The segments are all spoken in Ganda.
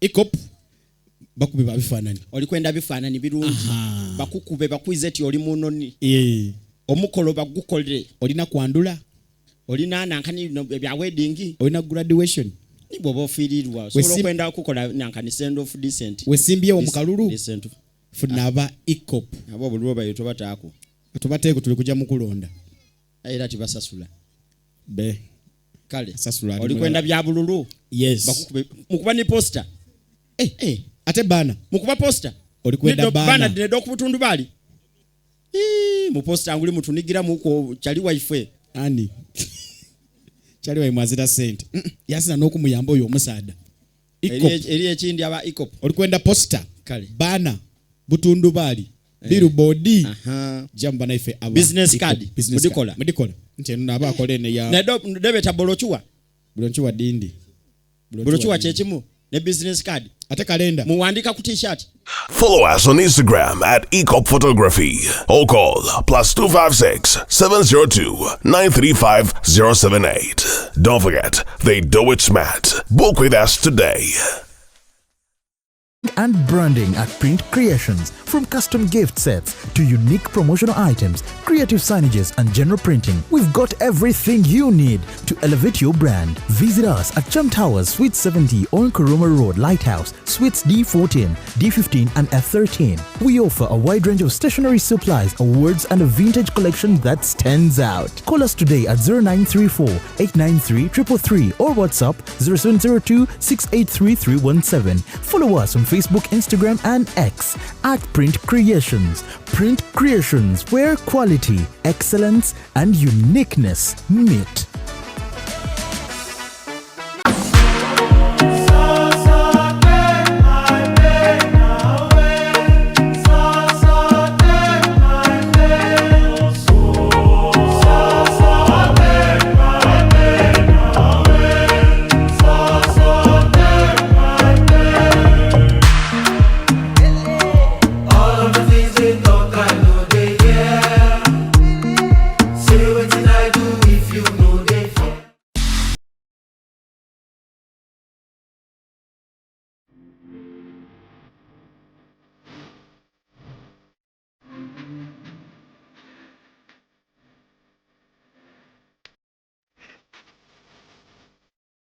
Ecop bakubi ba bifaananyi. Oli kwenda bifaananyi birungi. Bakukube bakwize ti oli munoni. Eh. Omukolo bagukolere. Olina kwandula. Olina nankani no, bya wedding. Olina graduation. Ni bw'oba ofiirirwa osobola okwenda okukola nankani send off decent. Wesimbyewo mu kalulu. Decent. Funa aba Ecop. Abo obululu bayo tobataako. Tubateeko tuli kujja mu kulonda. Era tibasasula. Be. Kale. Sasula Oli kwenda bya bululu. Yes. Bakukube mukuba ni poster. Eh, eh, ate bana. Mukuba poster. Oli kwenda bana. Bana dinedo ku butundu bali. Ii, mu poster nguli mutunigira muko chali waife. Ani. Chali wa mwazira sente. Yasina n'okumuyamba oyo omusaada. Ecop. Eri ekindi aba Ecop. Oli kwenda poster. Kale. Bana butundu bali. Billboard. Aha. Jamba naife aba. Business Ecop. card. Business Mudikola. card. Mudikola. Nti eno naba akole ne ya. Nedo debeta bolochuwa. Bolochuwa dindi. Bolochuwa kyekimu ne business card. Ate kalenda. Muwandika ku t-shirt. Follow us on Instagram at Ecop Photography or call +256 702 935 078. Don't forget, they do it smart. Book with us today. And branding at Print Creations, from custom gift sets to unique promotional items, creative signages and general printing. We've got everything you need to elevate your brand. Visit us at Chum Towers, Suite 70 on Kuruma Road, Lighthouse, Suites D14, D15 and F13. We offer a wide range of stationery supplies, awards and a vintage collection that stands out. Call us today at 0934 893 333 or WhatsApp 0702 683 317. Follow us on Facebook, Instagram and X at Print Creations. Print Creations, where quality, excellence and uniqueness meet.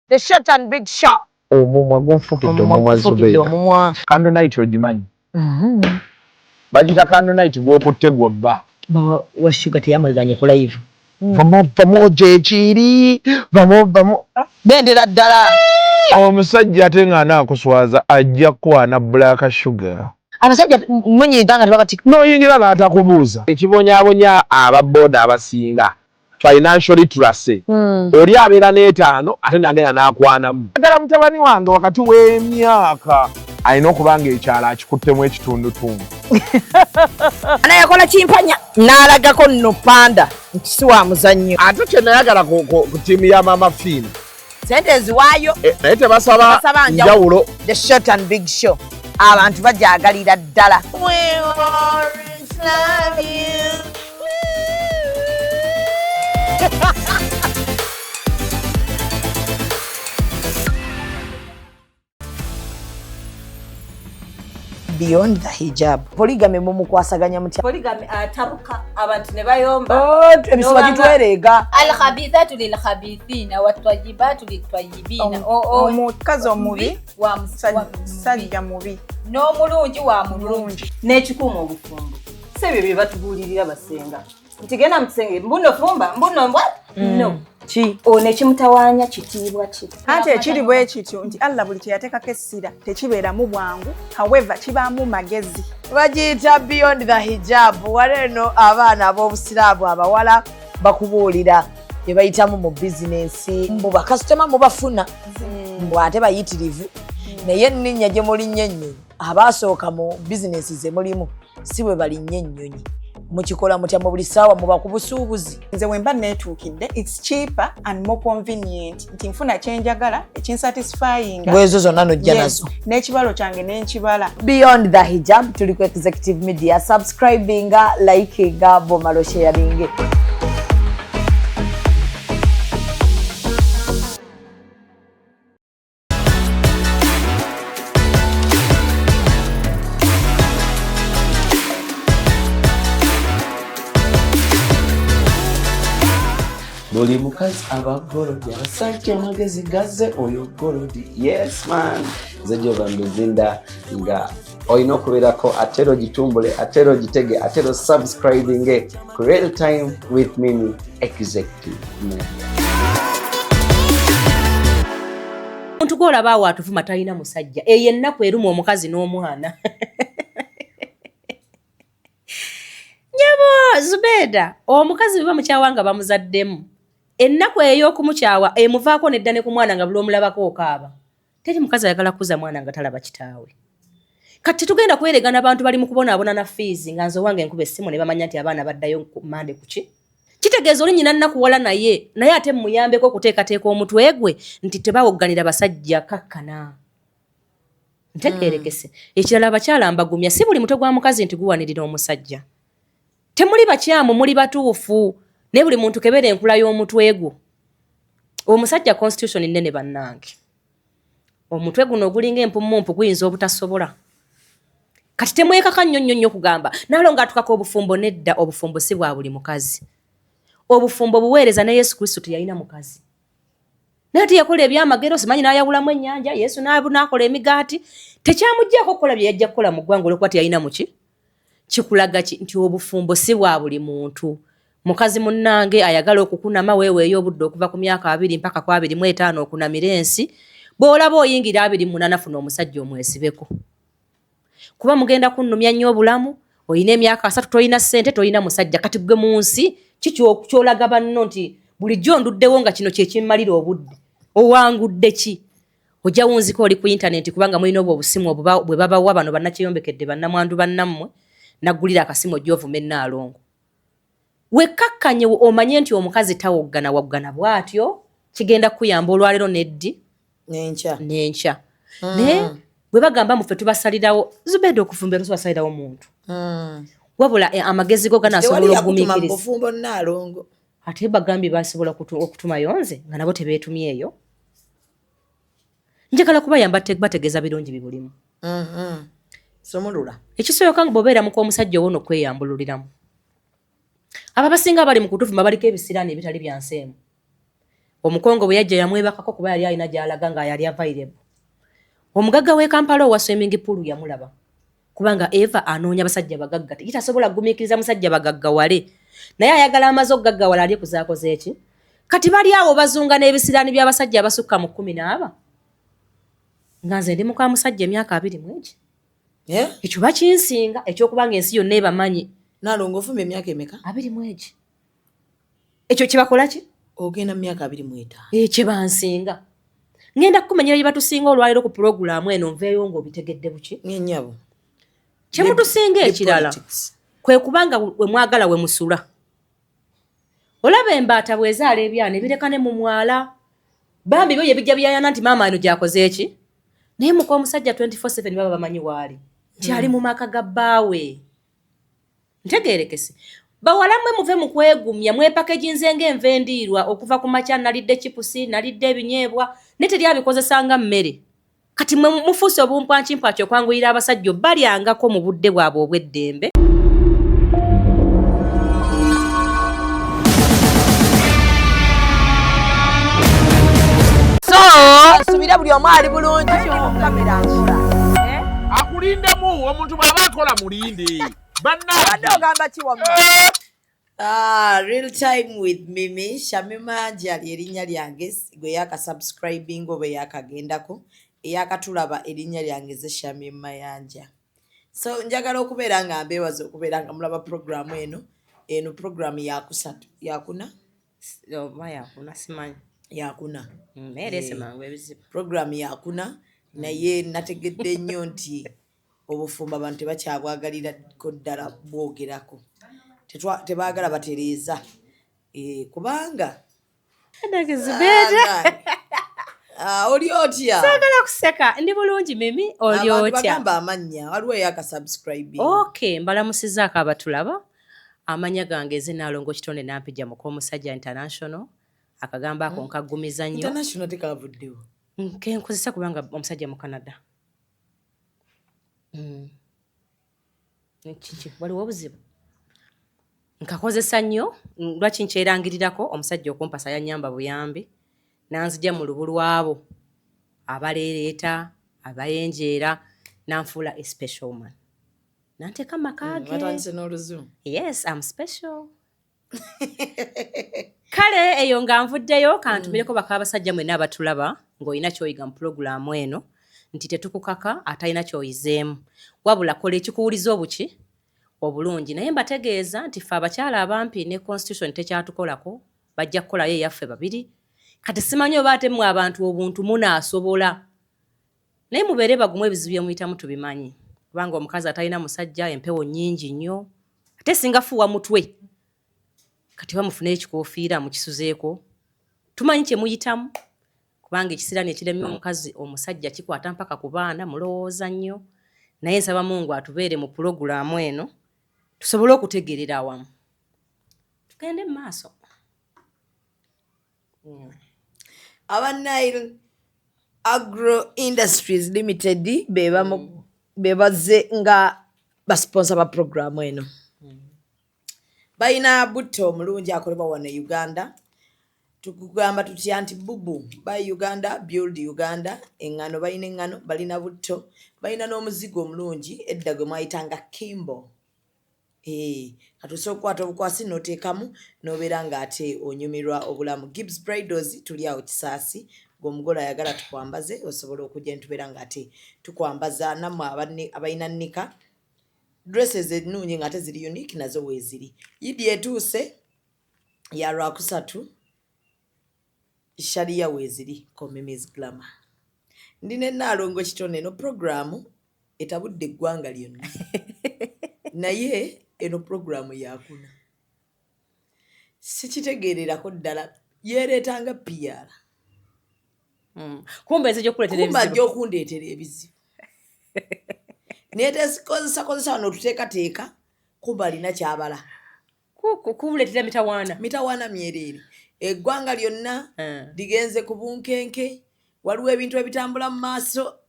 The short and big shot. Omumwa gunfukidde omumwa Zubeida. Omumwa. Candle night ogimanyi? Bagita candle night gw'okutte gw'obba. Wa sugar teyamazanye ku live. Vamo vamo gyekiri vamo vamo. Bendera ddala. Omusajja ate ng'anaakuswaza ajja kukwana black sugar. Abasajja munyiiga nga tebakati. N'oyingira n'atakubuuza. Ekibonyaabonya aba boda abasinga. Financial literacy. Oli abeera n'etaano ate n'agenda n'akwanamu. Ddala mutabani wange wakati w'emyaka alina okuba ng'ekyalo akikuttemu ekitundutundu. Ana yakola kimpanya n'alagako nno panda nti si wa muzannyo. Ate kye nayagala ku ttiimu ya Mama Fiina. Sente eziwaayo. Naye tebasaba njawulo. The short and big show. Abantu bajagalira ddala. We always love you. Beyond the hijab. Polygamy mumukwasaganya mutya. Polygamy atabuka abantu ne bayomba. Oh, ebisiba gitwereega. Al-khabithatu lil-khabithina wat-tayyibatu lit-tayyibina. Omukazi omubi wa musajja mubi. N'omulungi wa mulungi. N'ekikuuma obufumbo. Si ebyo bye batubuulirira basenga. Nti genda mu kisenge mbuno fumba mbuno mbwa. No. Ki ono ekimutawaanya kitiibwa ki. Anti ekiri bwe kityo nti Allah buli kye yateekako essira tekibeeramu bwangu, however kibaamu magezi. Bagiyita Beyond the Hijab. Wano eno abaana ab'obusiraamu abawala bakubuulira bye bayitamu mu bizinensi. Mbu bakasitoma mubafuna, mbu ate bayitirivu. Naye enninnya gye mulinnya ennyonyi, abaasooka mu bizinensi ze mulimu si bwe balinnya ennyonyi. Mukikola mutya mu buli ssaawa muba ku busuubuzi? Nze bwe mba neetuukidde, it's cheaper and more convenient nti nfuna kye njagala ekinsatisfyinga. Bwezo zonna n'ojja nazo. N'ekibalo kyange ne nkibala. Beyond the Hijab tuli ku Executive Media. Subscribinga, likinga, bw'omala osharinge. Buli mukazi aba golodi, abasajja amagezi gaze oyo golodi. Yes man, nze Jovan Luzinda, nga olina okubeerako ate era ogitumbule, ate era ogitege, ate era osubscribinge ku Real Time with Mimi Executive Media. Omuntu gwolaba awo atuvuma talina musajja, eyo ennaku eruma omukazi n'omwana. Nyabo Zubeda, omukazi bwe bamukyawa nga bamuzaddemu, ennaku ey'okumukyawa emuvaako nedda ne ku mwana nga buli omulabako okaaba. Teri mukazi ayagala kukuza mwana nga talaba kitaawe. Kati tetugenda kweregana bantu bali mu kubonaabona na fiizi, nga nze owange nkuba essimu ne bamanya nti abaana baddayo ku Mande. Kuki kitegeeza oli nyina nnakuwala naye naye ate muyambeko okuteekateeka omutwe gwe nti tebawogganira basajja kakkana. Ntegeerekese. Ekirala, abakyala mbagumya, si buli mutwe gwa mukazi nti guwanirira omusajja. Temuli bakyamu, muli batuufu, naye buli muntu kebera enkula y'omutwe gwo. Omusajja constitution nnene bannange, omutwe guno ogulinga empumumpu guyinza obutasobola. Kati temwekaka nnyo nnyo nnyo kugamba nalo ng'atukako obufumbo. Nedda, obufumbo si bwa buli mukazi. Obufumbo buweereza. Ne Yesu Kristo teyalina mukazi, naye teyakola ebyamagero, simanyi n'ayawulamu ennyanja. Yesu n'akola emigaati, tekyamuggyako okukola bye yajja kukola mu ggwanga olwokuba teyalina muki. Kikulaga ki? Nti obufumbo si bwa buli muntu. Mukazi munnange ayagala okukunama, weeweeyo obudde okuva ku myaka 20 mpaka ku 25 okunamira ensi. Bw'olaba oyingira 28, funa omusajja omwesibeko, kuba mugenda kunnumya nnyo obulamu. Olina emyaka 30, tolina ssente, tolina musajja. Kati gwe mu nsi ki kyolaga banno nti bulijjo nduddewo nga kino kyekimmalira obudde? Owangudde ki? Ojja wunzika oli ku intaneti, kubanga mulina obwo obusimu bwe babawa bano bannakyeyombekedde, bannamwandu bannammwe. Naggulira akasimu ojja ovuma ennaalongo. Wekkakkanye omanye nti omukazi tawoggana waggana bw'atyo. Kigenda kukuyamba olwaleero neddi nenkya. Nenkya. Naye bwe bagamba muffe tubasalirawo, Zubeda, okufumbira tosobasalirawo muntu, wabula amagezi go ganasobola Tewali yakutuma mu okugumiikiriza. bufumbo, Nnaalongo. Ate bagambye basobola okutumayo nze nga nabo tebeetumyeyo. Njagala kubayamba, bategeeza birungi bibulimu. Sumulula. Ekisooka, nga bw'obeera muka omusajja, owona okweyambululiramu. Abo abasinga abali mu kutuvuma baliko ebisiraani ebitali bya nsi emu. Omukongo bwe yajja yamwebakako kuba yali alina gy'alaga nga yali available. Omugagga w'e Kampala owa swimming pool yamulaba, kubanga Eva anoonya basajja bagagga. Ye tasobola kugumiikiriza musajja bagaggawale, naye ayagala amaze okugaggawala alye kuzaakoze eki. Kati bali awo bazunga n'ebisiraani by'abasajja abasukka mu 10 n'aba nga nze ndi muka musajja emyaka 21. Eh? Ekyo bakinsinga ekyokuba nga ensi yonna ebamanyi. Nnaalongo, ofumba emyaka emeka? 21. Ekyo kyebakola ki? Ogenda mu myaka 25. Kyebansinga ngenda kukumenyera bye batusinga olwaleero ku pulogulaamu eno. Nveeyo ng'obitegedde buki Nyenyabo. Kyemutusinga ekirala kwe kubanga we mwagala we musula. Olaba embaata bw'ezaala ebyana, ebireka ne mu mwala, bambi byo ye bijja byayana nti maama eno gyakoze eki. Naye muka omusajja 24/7 baba bamanyi waali nti ali mu maka ga bbaawe. Ntegeerekese, bawala mmwe, muve mu kwegumya. Mwepakeginze ng'enva endiirwa. Okuva ku makya nalidde chipusi, nalidde ebinyeebwa, naye teri abikozesanga mmere. Kati mwe mufuuse obumpwankimpwaki okwanguyira abasajja obalyangako mu budde bwabwe obw'eddembe. So nsubira buli omu ali bulungi. Kamera nkola. Akulindemu omuntu bw'aba akola, mulinde. Abadde Bannange. Ogamba ki wamma? Ah, Real Time with Mimi Shamima Jali erinnya lyange. Gwe yakasubscribing oba eyakagendako, eyakatulaba, erinnya lyange ze Shamim Mayanja. So njagala okubeera nga mbeewaza okubeera nga mulaba programu eno. Eno programu yakusatu, yakuna. Oba yakuna, simanyi. Yakuna. Naye ereese mangu ebizibu. Programu yakuna, naye nategedde nnyo nti obufumbo abantu tebakyabwagalirako ddala bwogerako. Tebaagala batereeza. Kubanga Ah, oli otya? Saagala kuseka, ndi bulungi. Mimi, oli Abantu otya? bagamba amannya, waliwo eyakasubscribing. Okay, mbalamusizaako abatulaba. Amanya gange nze Naalongo Kitone Nampijja, muk'omusajja international. Akagambo ako nkaggumiza nnyo. International tekavuddewo? Kenkozesa kubanga omusajja mu Canada. Kiki, waliwo obuzibu? Nkakozesa nnyo. Lwaki nkyerangirirako? Omusajja okumpasa yannyamba buyambi, nanzija mu lubu lwabo abaleereeta abayenjeera, nanfuula a special woman, nanteeka mu maka ge. Watandise n'oluzungu. Yes, I'm special. Kale eyo nga nvuddeyo, kantumireko baka abasajja mwenna abatulaba ng'olina ky'oyiga mu pulogulaamu eno, nti tetukukaka atalina ky'oyizeemu, wabula kola ekikuwuliza obuki obulungi. Naye mbategeeza nti ffe abakyala abampi ne constitution tekyatukolako, bajja kukolayo eyaffe babiri. Kati simanyi oba ate mmwe abantu obuntu munaasobola, naye mubeere bagumu, ebizibu bye muyitamu tubimanyi, kubanga omukazi atalina musajja empewo nnyingi nnyo, ate singa fuuwa mutwe. Kati bamufune ekikofiira mukisuzeeko, tumanyi kye muyitamu, kubanga ekisiraani ekiremye omukazi omusajja kikwata mpaka ku baana. Mulowooza nnyo, naye nsaba Mungu atubeere mu pulogulaamu eno, tusobole okutegeerera awamu, tugende mu maaso. Aba Nile Agro Industries Limited be bazze nga basponsor ba programu eno. Balina butto omulungi akolebwa wano e Uganda. Tukugamba tutya nti bubu by Uganda, build Uganda. Eŋŋano, balina eŋŋano, balina butto, balina n'omuzigo omulungi edda gwe mwayitanga Kimbo. Kati osobola okukwata obukwasi n'oteekamu n'obeera ng'ate onyumirwa obulamu. Gibbs Bridals, tuli awo Kisaasi. Ng'omugole ayagala tukwambaze, osobola okujja ne tubeera ng'ate tukwambaza. Nammwe abalina nika dresses ennungi ng'ate ziri unique, nazo weeziri. Yidi etuuse ya Lwakusatu, Sharia weeziri Comimis Glamour. Ndi ne Nnaalongo Kitone. Eno puroguraamu etabudde eggwanga lyonna, naye eno puroguraamu yakuna sikitegeererako ddala, yeereetanga PR. Kumbe nzija okukuleetera Kumba ajja ebizibu. Okundeetera ebizibu, naye tezikozesa kozesa wano otuteekateeka, kumba alina kyabala. Kuleetera mitawaana. Mitawaana myereere. Eggwanga lyonna ligenze ku bunkenke. Waliwo ebintu ebitambula mu maaso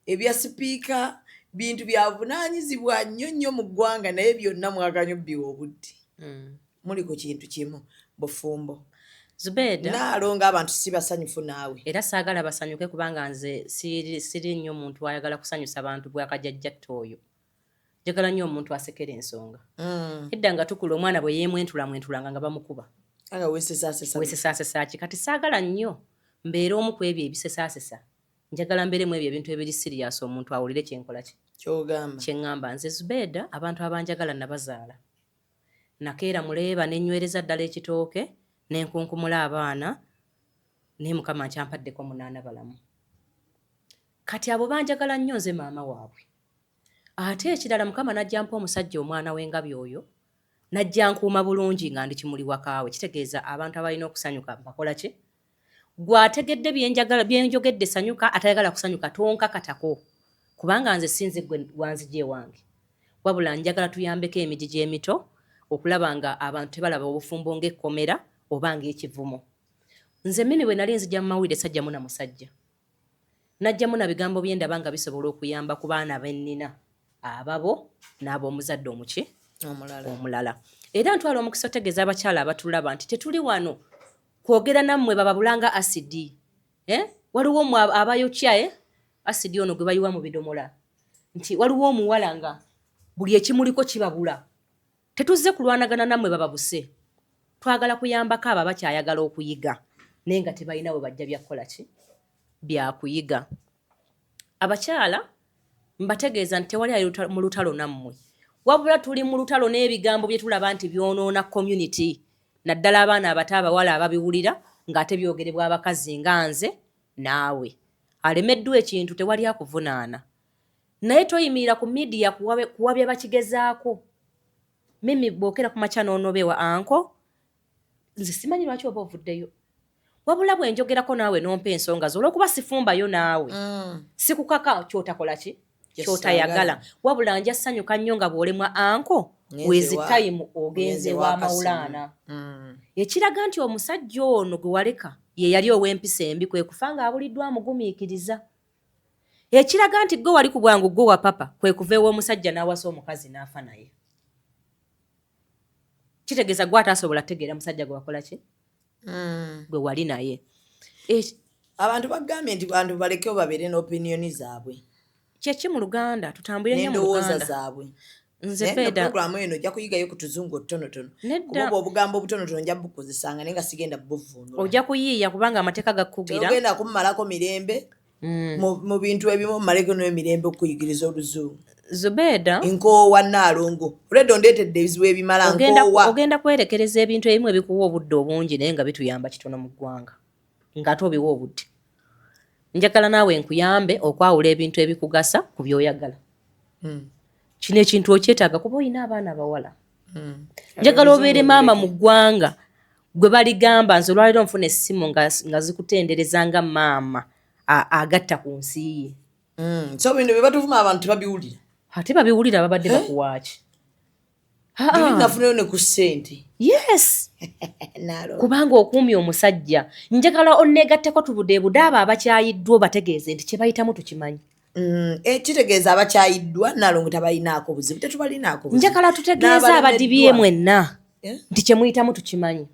ebya sipiika, bintu byavunaanyizibwa nnyo nnyo mu ggwanga, naye byonna mwaganya obbiwa obudde. Muli ku kintu kimu, bufumbo. Zubeeda. Naalonga, abantu si basanyufu naawe. Era saagala basanyuke, kubanga nze siri nnyo muntu ayagala kusanyusa bantu. Bwakajajjatta oyo, njagala nnyo omuntu asekera ensonga. Edda nga tukula, omwana bwe yeemwentula mwentulanga nga bamukuba. Nga weesesaasesa. Weesesaasesa ki? Kati saagala nnyo mbeere omu ku ebyo ebisesaasesa. Njagala mbeeremu ebyo ebintu ebiri serious, omuntu awulire kyenkola ki. Kyogamba. Kyeŋŋamba nze Zubeeda, abantu abanjagala nabazaala. Nakeera muleeba, nenywereza ddala ekitooke, nenkunkumula abaana, naye Mukama nkyampaddeko munaana balamu. Kati abo banjagala nnyo, nze maama waabwe. Ate ekirala, Mukama najja mpa omusajja, omwana w'engabi oyo, najja nkuuma bulungi nga ndi kimuli wakaawe. Kitegeeza abantu abalina okusanyuka bakola ki? Gwe ategedde byenjagala, byenjogedde, sanyuka. Atayagala kusanyuka, tonkakatako, kubanga nze sinze gwe gwanzija ewange. Wabula njagala tuyambeko emigigi emito okulaba nga abantu tebalaba obufumbo ng'ekkomera oba ng'ekivumo. Nze mimi bwe nali nzija mu mawulire, sajjamu na musajja, najjamu na bigambo bye ndaba nga bisobola okuyamba ku baana bennina, ababo n'ab'omuzadde omuki omulala. Omulala. Era ntwala omukisa otegeeza abakyala abatulaba nti tetuli wano kwogera nammwe bababulanga asidi, eh? Waliwo mmwe abayokya, eh? Asidi ono gwe bayiwa mu bidomola, nti waliwo omuwala nga buli ekimuliko kibabula. Tetuzze kulwanagana nammwe bababuse, twagala kuyambako abo abakyayagala okuyiga naye nga tebalina we bajja byakukola ki byakuyiga. Abakyala mbategeeza nti tewali ali mu lutalo nammwe, wabula tuli mu lutalo n'ebigambo bye tulaba nti byonoona community, naddala abaana abato abawala ababiwulira ng'ate byogerebwa abakazi nga nze naawe. Alemeddwa ekintu, tewali akuvunaana, naye toyimirira ku media kuwabya bakigezaako. Mimi, bwokera ku makya n'onobewa anko, nze simanyi lwaki oba ovuddeyo. Wabula bwe njogerako naawe n'ompa ensonga zo, olwokuba sifumbayo naawe, sikukaka kyotakola ki kyotayagala. Wabula nja ssanyuka nnyo nga bw'olemwa anko wezi time ogenze wa Maulana, ekiraga nti omusajja ono gwe waleka ye yali ow'empisa embi, kwe kufa ng'abuliddwa amugumiikiriza. Ekiraga nti gwe wali ku bwangu, gwe wa papa, kwe kuva ew'omusajja n'awasa omukazi n'afa naye. Kitegeeza gwe ataasobola kutegeera musajja gwe wakola ki, gwe wali naye. Abantu bagambye nti bantu balekewo babeere n'opiniyoni zaabwe. Kyeki mu Luganda? Tutambulire nnyo mu n'endowooza Luganda. zaabwe. Nze Naye nno Beda- puroguramu eno ojja kuyigayo ku tuzungu otutonotono. Nedda. Kuba obwo obugambo obutonotono nja bukozesanga, naye nga sigenda buvuunula. Ojja kuyiiya kubanga amateeka gakugira. Togenda kummalako mirembe mu bintu ebimu, mmaleko n'emirembe okukuyigiriza oluzungu. Zubeda. Nkoowa Nnaalongo, olwedde ondeetedde ebizibu ebimala. Nkoowa. Ogenda kwerekereza ebintu ebimu ebikuwa obudde obungi naye nga bituyamba kitono mu ggwanga, ng'ate obiwa obudde. Njagala naawe nkuyambe okwawula ebintu ebikugasa ku by'oyagala. Kino ekintu okyetaaga kuba olina abaana abawala. Njagala obeere maama mu ggwanga gwe baligamba nze olwaleero nfuna essimu nga zikutendereza nga maama agatta ku nsi ye. So bino bye batuvuma abantu tebabiwulira? Ate babiwulira, babadde bakuwaaki? Nafunayo ne ku ssente. Yes, kubanga okuumye omusajja. Njagala onneegatteko tubudeebude abo abakyayiddwa, obategeeze nti kye bayitamu tukimanyi. Kitegeeza abakyayiddwa Naalongo tabalinaako buzibu, tetubalinaako buzibu. Njagala tutegeeze N'abalemeddwa. abadibye mwenna Eh? nti kye muyitamu tukimanyi.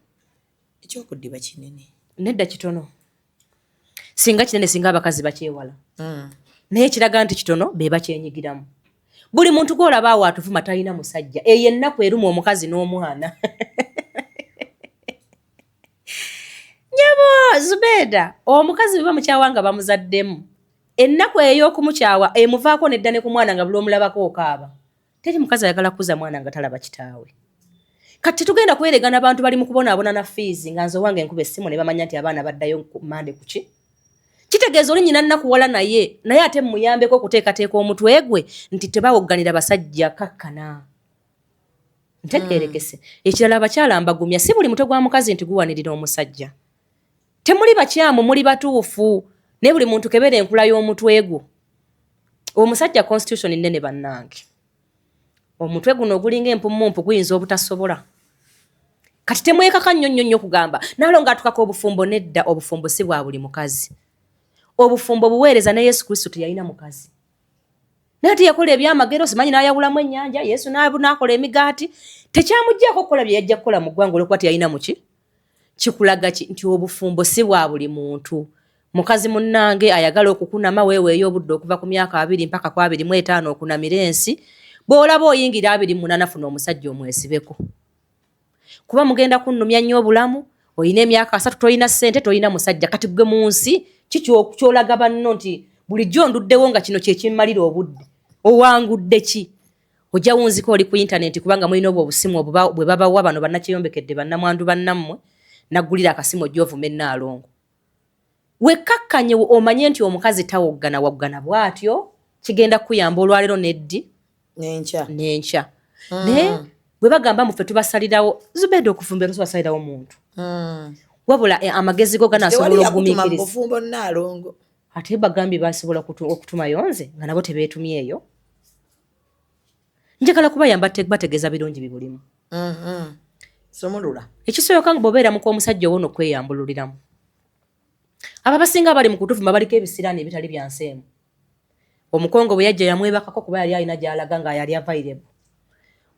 Ekyokuddiba kinene. Nedda, kitono. Singa kinene, singa abakazi bakyewala, naye kiraga nti kitono be bakyenyigiramu. Buli muntu gwolaba awo atuvuma talina musajja. Eyo ennaku eruma omukazi n'omwana. Nyabo Zubeda, omukazi bwe bamukyawa nga bamuzaddemu, ennaku ey'okumukyawa emuvaako nedda ne ku mwana, nga buli omulabako okaaba. Teri mukazi ayagala kukuza mwana nga talaba kitaawe. Kati tetugenda kweregana, bantu bali mu kubonaabona na fiizi, nga nze owange enkuba essimu ne bamanya nti abaana baddayo ku Mande. Kuki kitegeeza oli nyina nnakuwala, naye ate muyambeko okuteekateeka omutwe gwe nti tebawogganira basajja. Kakkana, ntegeerekese. Ekirala, abakyala mbagumya, si buli mutwe gwa mukazi nti guwanirira omusajja. Temuli bakyamu, muli batuufu, naye buli muntu kebera enkula y'omutwe gwo. Omusajja constitution nnene bannange. Omutwe guno ogulinga empumumpu guyinza obutasobola. Kati temwekaka nnyo nnyo nnyo kugamba naalongo atukako obufumbo. Nedda, obufumbo si bwa buli mukazi. Obufumbo buweereza. Ne Yesu Kristo teyalina mukazi, naye teyakola ebyamagero, simanyi n'ayawulamu ennyanja. Yesu n'akola emigaati, tekyamuggyako okukola bye yajja kukola mu ggwanga olwokuba teyalina muki. Kikulaga ki? Nti obufumbo si bwa buli muntu. Mukazi munnange ayagala okukunama, weeweeyo obudde okuva ku myaka 20 mpaka ku 25 okunamira ensi. Bw'olaba oyingira 28, funa omusajja omwesibeko, kuba mugenda kunnumya nnyo obulamu. Olina emyaka 30, tolina ssente, tolina musajja. Kati gwe mu nsi ki kyolaga banno nti bulijjo nduddewo nga kino kyekimmalira obudde? Owangudde ki? Ojja wunzika oli ku intaneti, kubanga mulina obwo obusimu bwe babawa bano bannakyeyombekedde, bannamwandu bannammwe. Naggulira akasimu ojja ovuma ennaalongo. Wekkakkanye omanye nti omukazi tawoggana waggana bw'atyo. Kigenda kukuyamba olwaleero neddi n'enkya. N'enkya. Naye bwe bagamba muffe tubasalirawo, Zubeda, okufumbira tobasalirawo muntu, wabula amagezi go ganasobola Tewali yakutuma mu okugumiikiriza. bufumbo, Nnaalongo. Ate bagambye basobola okutumayo nze nga nabo tebeetumyeyo. Njagala kubayamba, bategeeza birungi bibulimu. Sumulula. Ekisooka, nga bw'obeera muka omusajja, owona okweyambululiramu. Abo abasinga abali mu kutuvuma baliko ebisiraani ebitali bya nsi emu. Omukongo bwe yajja yamwebakako kuba yali alina gy'alaga nga yali available.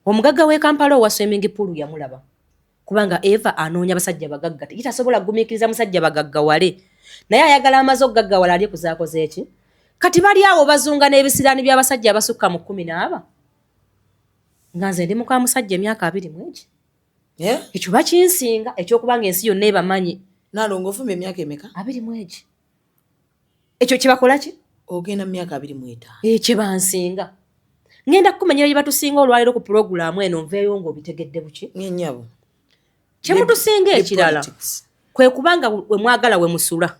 Omugagga w'e Kampala owa swimming pool yamulaba, kubanga Eva anoonya basajja bagagga. Ye tasobola kugumiikiriza musajja bagaggawale, naye ayagala amaze okugaggawala alye kuzaakoze eki. Kati bali awo bazunga n'ebisiraani by'abasajja abasukka mu 10 n'aba nga nze ndi muka musajja emyaka 20 mu egi. Eh? Ekyo bakinsinga ekyokuba nga ensi yonna ebamanyi. Naalongo, ofumba emyaka emeka? 20 mu egi. Ekyo kyebakola ki? Ogenda mu myaka 25. Kyebansinga ngenda kukumenyera bye batusinga olwaleero ku pulogulaamu eno. Nveeyo ng'obitegedde buki. Nyenyabo. Kyemutusinga ekirala kwe kubanga we mwagala we musula.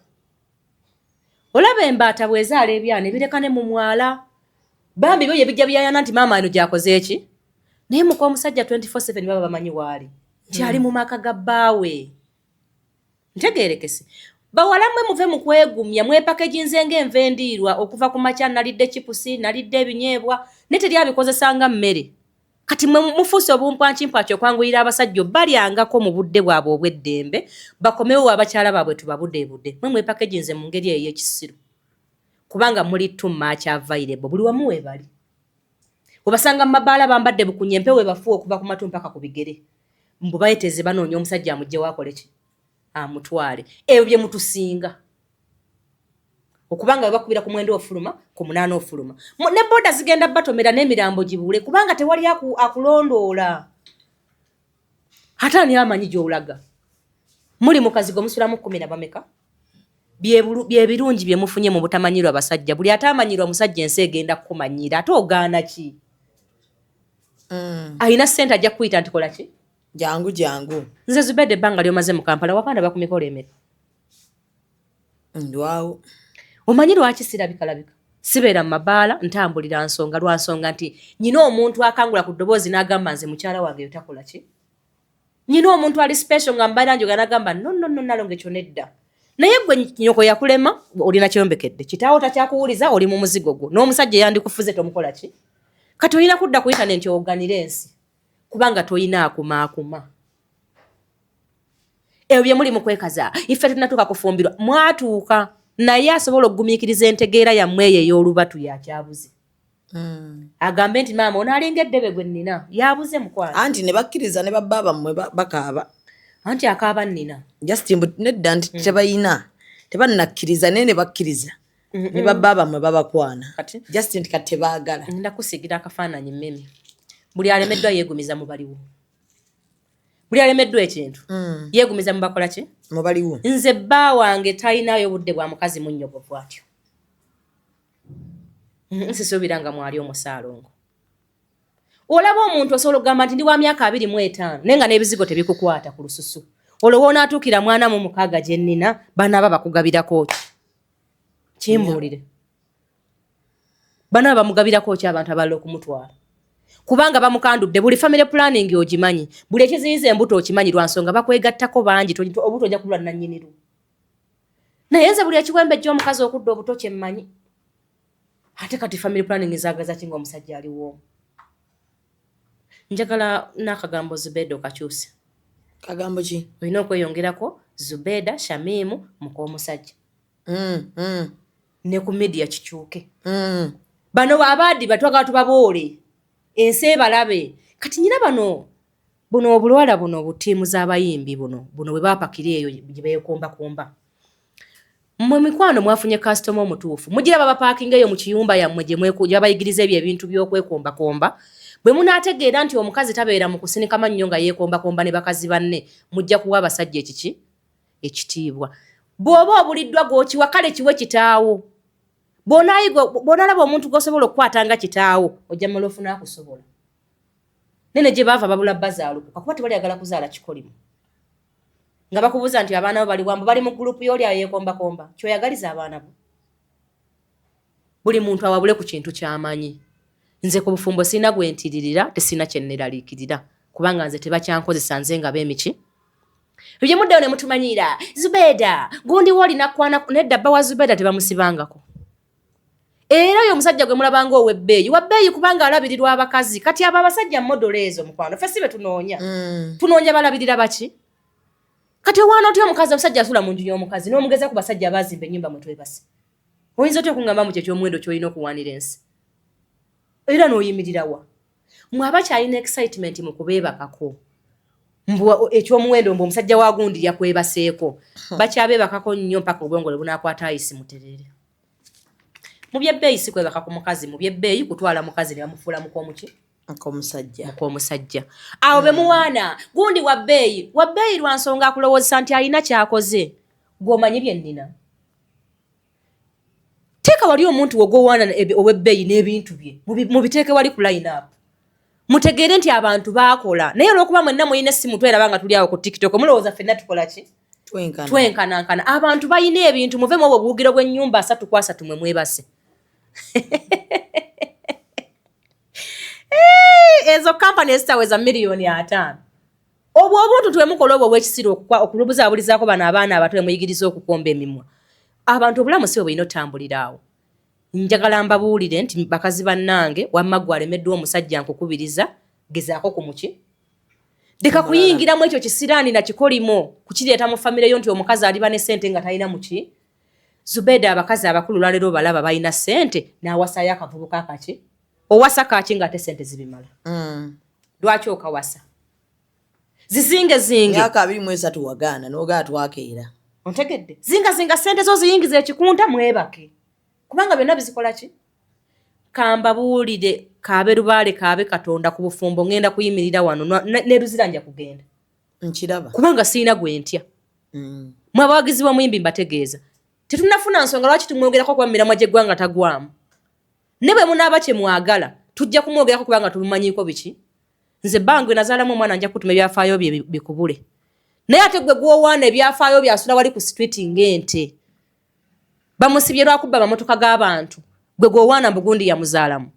Olaba embaata bw'ezaala ebyana, ebireka ne mu mwala, bambi byo ye bijja byayana nti maama eno gyakoze eki. Naye muka omusajja 24/7 baba bamanyi waali nti ali mu maka ga bbaawe. Ntegeerekese. Bawala mmwe, muve mu kwegumya, mwepakeginze ng'enva endiirwa. Okuva ku makya nalidde chipusi, nalidde ebinyeebwa, naye teri abikozesanga mmere. Kati mwe mufuuse obumpwankimpwaki okwanguyira abasajja obalyangako mu budde bwabwe obw'eddembe, bakomewo abakyala baabwe tubabudeebude. Mwe mwepakeginze mu ngeri eyo ey'ekisiru kubanga muli too much available buli wamu. Weebali obasanga mu mabaala bambadde bukunya, empewo ebafuwa okuva ku matu mpaka ku bigere. Mbu bayeteze banoonya omusajja amugyewo akole ki, amutwale. Ebyo bye mutusinga okubanga webakubira ku 9 ofuluma, ku 8 ofuluma. Ne boda zigenda batomera n'emirambo gibule, kubanga tewali akulondoola. Ate ani amanyi gy'olaga? Muli mu kazigo musulamu 10 na bameka? Bye birungi bye mufunye mu butamanyirwa basajja. Buli ate amanyirwa musajja, ensi egenda kukumanyira. Ate ogaana ki? Alina ssente ajja kukuyita nti kola ki? Jangu, jangu. Nze Zubedde, ebbanga lyomaze mu Kampala, wakanda ku mikolo emeka? Ndwawo. Omanyi lwaki sirabikalabika? Sibeera mu mabaala, ntambulira nsonga lwa nsonga nti nyina omuntu akangula ku ddoboozi n'agamba nze mukyala wange yo takola ki. Nyina omuntu ali special nga mbaira njoga n'agamba no, no, no, nalongo ekyo nedda. Naye gwe nyoko yakulema, olina kyombekedde, kitaawo takyakuwuliza, oli mu muzigo gwo n'omusajja eyandikufuze tomukola ki. Kati olina kudda ku internet oganire ensi, kubanga toyina akumaakuma. Ebyo bye muli mu kwekaza, ife tetunatuuka kufumbirwa. Mwatuuka, naye asobola okugumiikiriza entegeera yammwe eyo ey'olubatu yakyabuze. Agambe nti maama ono alinga eddebe gwe nnina, yabuze mukwano. Anti ne bakkiriza ne babba bammwe bakaaba. Anti akaaba nnina. Just mbu nedda nti tebayina, tebannakkiriza, naye ne bakkiriza ne babba bammwe babakwana. Kati just nti kati tebaagala. Ngenda kusiigira akafaananyi mmemi. Buli alemeddwa yeegumiza mu baliwo. Buli alemeddwa ekintu yeegumiza mu bakola ki? Mubaliwo. Nze bba wange talinayo budde bwa mukazi munnyogovu atyo. Nsisuubira nga mwali omusaalongo. Olaba omuntu osobola okugamba nti ndi wa myaka 25, naye nga n'ebizigo tebikukwata ku lususu. Olwo woonaatuukira mwana mu 60 gye nnina, banaaba bakugabirako ki? Kimbuulire, banaaba bamugabirako ki abantu abalala okumutwala? Kubanga bamukandudde. Buli family planning ogimanyi, buli ekiziyiza embuto okimanyi, lwa nsonga bakwegattako bangi, obuto ojja kubula nannyiniru. Naye nze buli ekiwembe gy'omukazi okudda obuto kyemmanyi. Ate kati family planning zaagaza ki nga omusajja aliwo? Njagala n'akagambo Zubeda okakyuse. Kagambo ki? Olina okweyongerako Zubeda Shamimu muk'omusajja. Ne ku media kikyuke. Bano abaadi batwagala tubaboole, ensi ebalabe. Kati nyina bano buno obulwala buno, butiimu z'abayimbi buno buno bwe bapakira eyo gye beekombakomba. Mmwe mikwano mwafunye kasitoma omutuufu, mugira babapaakinga eyo mu kiyumba yammwe gye babayigiriza ebyo ebintu by'okwekombakomba. Bwe munaategeera nti omukazi tabeera mu kusinika mannyo nga yeekombakomba ne bakazi banne, mujja kuwa abasajja ekiki? Ekitiibwa. Bw'oba obuliddwa gw'okiwa, kale kiwe kitaawo. Bw'onaayiga, bw'onaalaba omuntu gw'osobola okukwata nga kitaawo, ojja mala ofuna akusobola. Nene gye baava babula bazaalukuka kuba tebalyagala kuzaala kikolimu nga bakubuuza nti abaana bo bali wambu, bali mu gurupu y'oli ayeekombakomba. Kyoyagaliza abaana bo? Buli muntu awabule ku kintu ky'amanyi. Nze ku bufumbo sirina gwe ntiririra, tesirina kye nneraliikirira, kubanga nze tebakyankozesa nze nga beemiki. Ebyo muddeyo ne mutumanyiira Zubeda gundi woolina kwana nedda. Bba wa Zubeda tebamusibangako. Era oyo omusajja gwe mulabanga ow'ebbeeyi, wa bbeeyi kubanga alabirirwa abakazi. Kati abo abasajja model ezo, mukwano, ffe si be tunoonya. Tunoonya balabirira baki? Kati owaana otya omukazi, omusajja asula mu nju y'omukazi n'omugeza ku basajja abaazimba ennyumba mwe twebase? Oyinza otya okuŋŋamba mu kyo ekyomuwendo ky'olina okuwaanira ensi era n'oyimirirawa? Mwe abakyalina excitement mu kubeebakako, mbu ekyomuwendo, mbu omusajja wa gundi yakwebaseeko, bakyabeebakako nnyo mpaka obwongo lwe bunaakwata ayisi muterere. Mu byebbeeyi si kwebaka ku mukazi, mu byebbeeyi kutwala mukazi ne bamufuula muk'omuki? Omusajja. Muk'omusajja. Awo be muwaana gundi wa bbeeyi, wa bbeeyi lwa nsonga akulowoozesa nti alina ky'akoze. Gw'omanyi bye nnina, teeka wali omuntu wogwowaana ow'ebbeeyi n'ebintu bye, mubiteeke wali ku line up, mutegeere nti abantu baakola. Naye olw'okuba mwenna mulina essimu, tweraba nga tuli awo ku TikTok, mulowooza ffenna tukola ki? Twenkana. Twenkanankana. Abantu balina ebintu. Muve mu obwo obuwugiro bw'ennyumba 3 ku 3 mwe mwebase. Ezo kampani ezitaweza 50 miliyoni. Obwo obuntu twemukola obwo obwekisiru, okulubuzaabulizaako bano abaana abato emuyigiriza okukomba emimwa abantu. Obulamu si bwe bulina otambulira awo. Njagala mbabuulire nti bakazi bannange, wamma gwe alemeddwa omusajja, nkukubiriza gezaako ku muki, leka kuyingiramu ekyo kisiraani na kikolimo kukireeta mu famire yo nti omukazi aliba ne ssente nga talina muki. Zubeda, abakazi abakulu lwaleero balaba balina ssente n'awasayo akavubuka akaki. Owasa kaki ng'ate ssente zibimala? Lwaki okawasa? Zizingezinge. Myaka 23 wagaana n'ogaa twakeera. Ontegedde? Zingazinga sente zo, ziyingiza ekikunta, mwebake, kubanga byonna bizikola ki? Kambabuulire, kaabe lubaale, kaabe Katonda, ku bufumbo ngenda kuyimirira wano ne Luzira nja kugenda. Nkiraba. Kubanga siina gwe ntya. Mwe abawagizi b'omuyimbi, mbategeeza, tetunnafuna nsonga lwaki tumwogerako, kuba mu miramwa gy'eggwanga tagwamu. Ne bwe munaaba kye mwagala, tujja kumwogerako kubanga tumumanyiiko biki. Nze bangwe nazaalamu omwana, nja kutuma ebyafaayo bye bikubule. Naye ate gwe gwowaana ebyafaayo byasula wali ku street ng'ente, bamusibye lwakubba amamotoka g'abantu, gwe gwowaana mbugundi yamuzaalamu.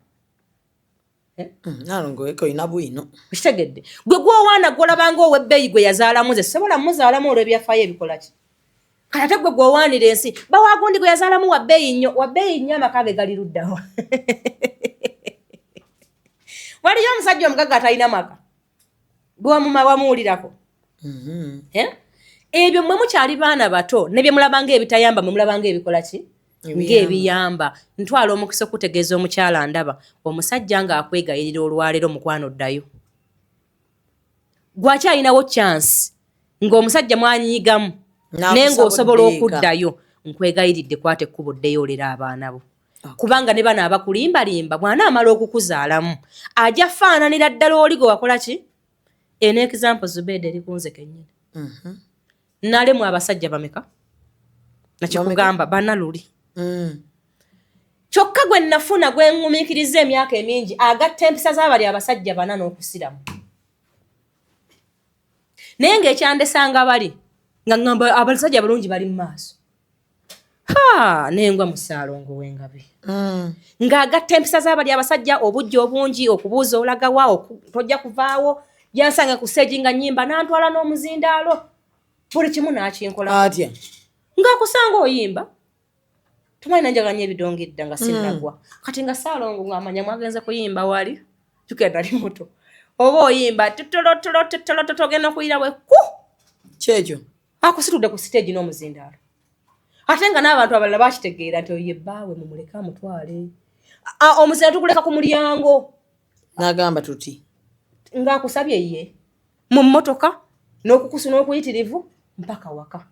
Nalongo eko olina bwino. Okitegedde? Gwe gwowaana, gwolabanga ow'ebbeeyi, gwe yazaalamu, nze sobola muzaalamu olw'ebyafaayo ebikola ki. Kati ate gwe gwowaanira ensi bawagundi gwe yazaalamu wa bbeeyi nnyo, wa bbeeyi nnyo, amaka ge gali luddawa? Waliyo omusajja omugagga atalina maka gwe wamuwulirako? Eh? Ebyo mmwe mukyali baana bato, ne bye mulabanga ebitayamba, mwe mulabanga ebikola ki? Ng'ebiyamba. Ntwala omukisa okutegeeza omukyala ndaba omusajja ng'akwegayirira olwaleero, mukwano ddayo, gwakyalinawo chance ng'omusajja mwanyiigamu, naye ng'osobola okuddayo, nkwegayiridde, kwata ekkubo ddeyo, olera abaana bo, kubanga ne bano abakulimbalimba, bw'anaamala okukuzaalamu ajja faananira ddala oli gwe wakola ki. Eno example, Zubeda, eri kunze kennyini. Nalemu abasajja bameka? Nakikugamba bana luli. Kyokka gwe nafuna, gwe ŋŋumiikiriza emyaka emingi, agatta empisa z'abali abasajja bana n'okusiramu, naye ng'ekyandesanga bali nga ŋŋamba abasajja abalungi bali mu maaso, ha, nengwa mu ssaalongo w'engabi, ng'agatta empisa z'abali abasajja, obujja obungi, okubuuza olagawa, tojja kuvaawo. Yansanga ku stage nga nnyimba, n'antwala n'omuzindaalo, buli kimu n'akinkola. Atya? Ng'akusanga oyimba, tumanyi nanjagala nnyo ebidongo edda nga sinnagwa. Kati nga Saalongo ng'amanya mwagenze kuyimba, wali tugenda ali muto, oba oyimba tutolotolototolototo, ogenda okuyira bwe ku Kyekyo. Akusitudde ku stage n'omuzindaalo, ate nga n'abantu abalala bakitegeera nti oyo ye bbaawe, mumuleke amutwale. Omuzindaalo tuguleka ku mulyango. N'agamba tuti. Ng'akusabye ye mu mmotoka n'okukusu n'okuyitirivu mpaka waka.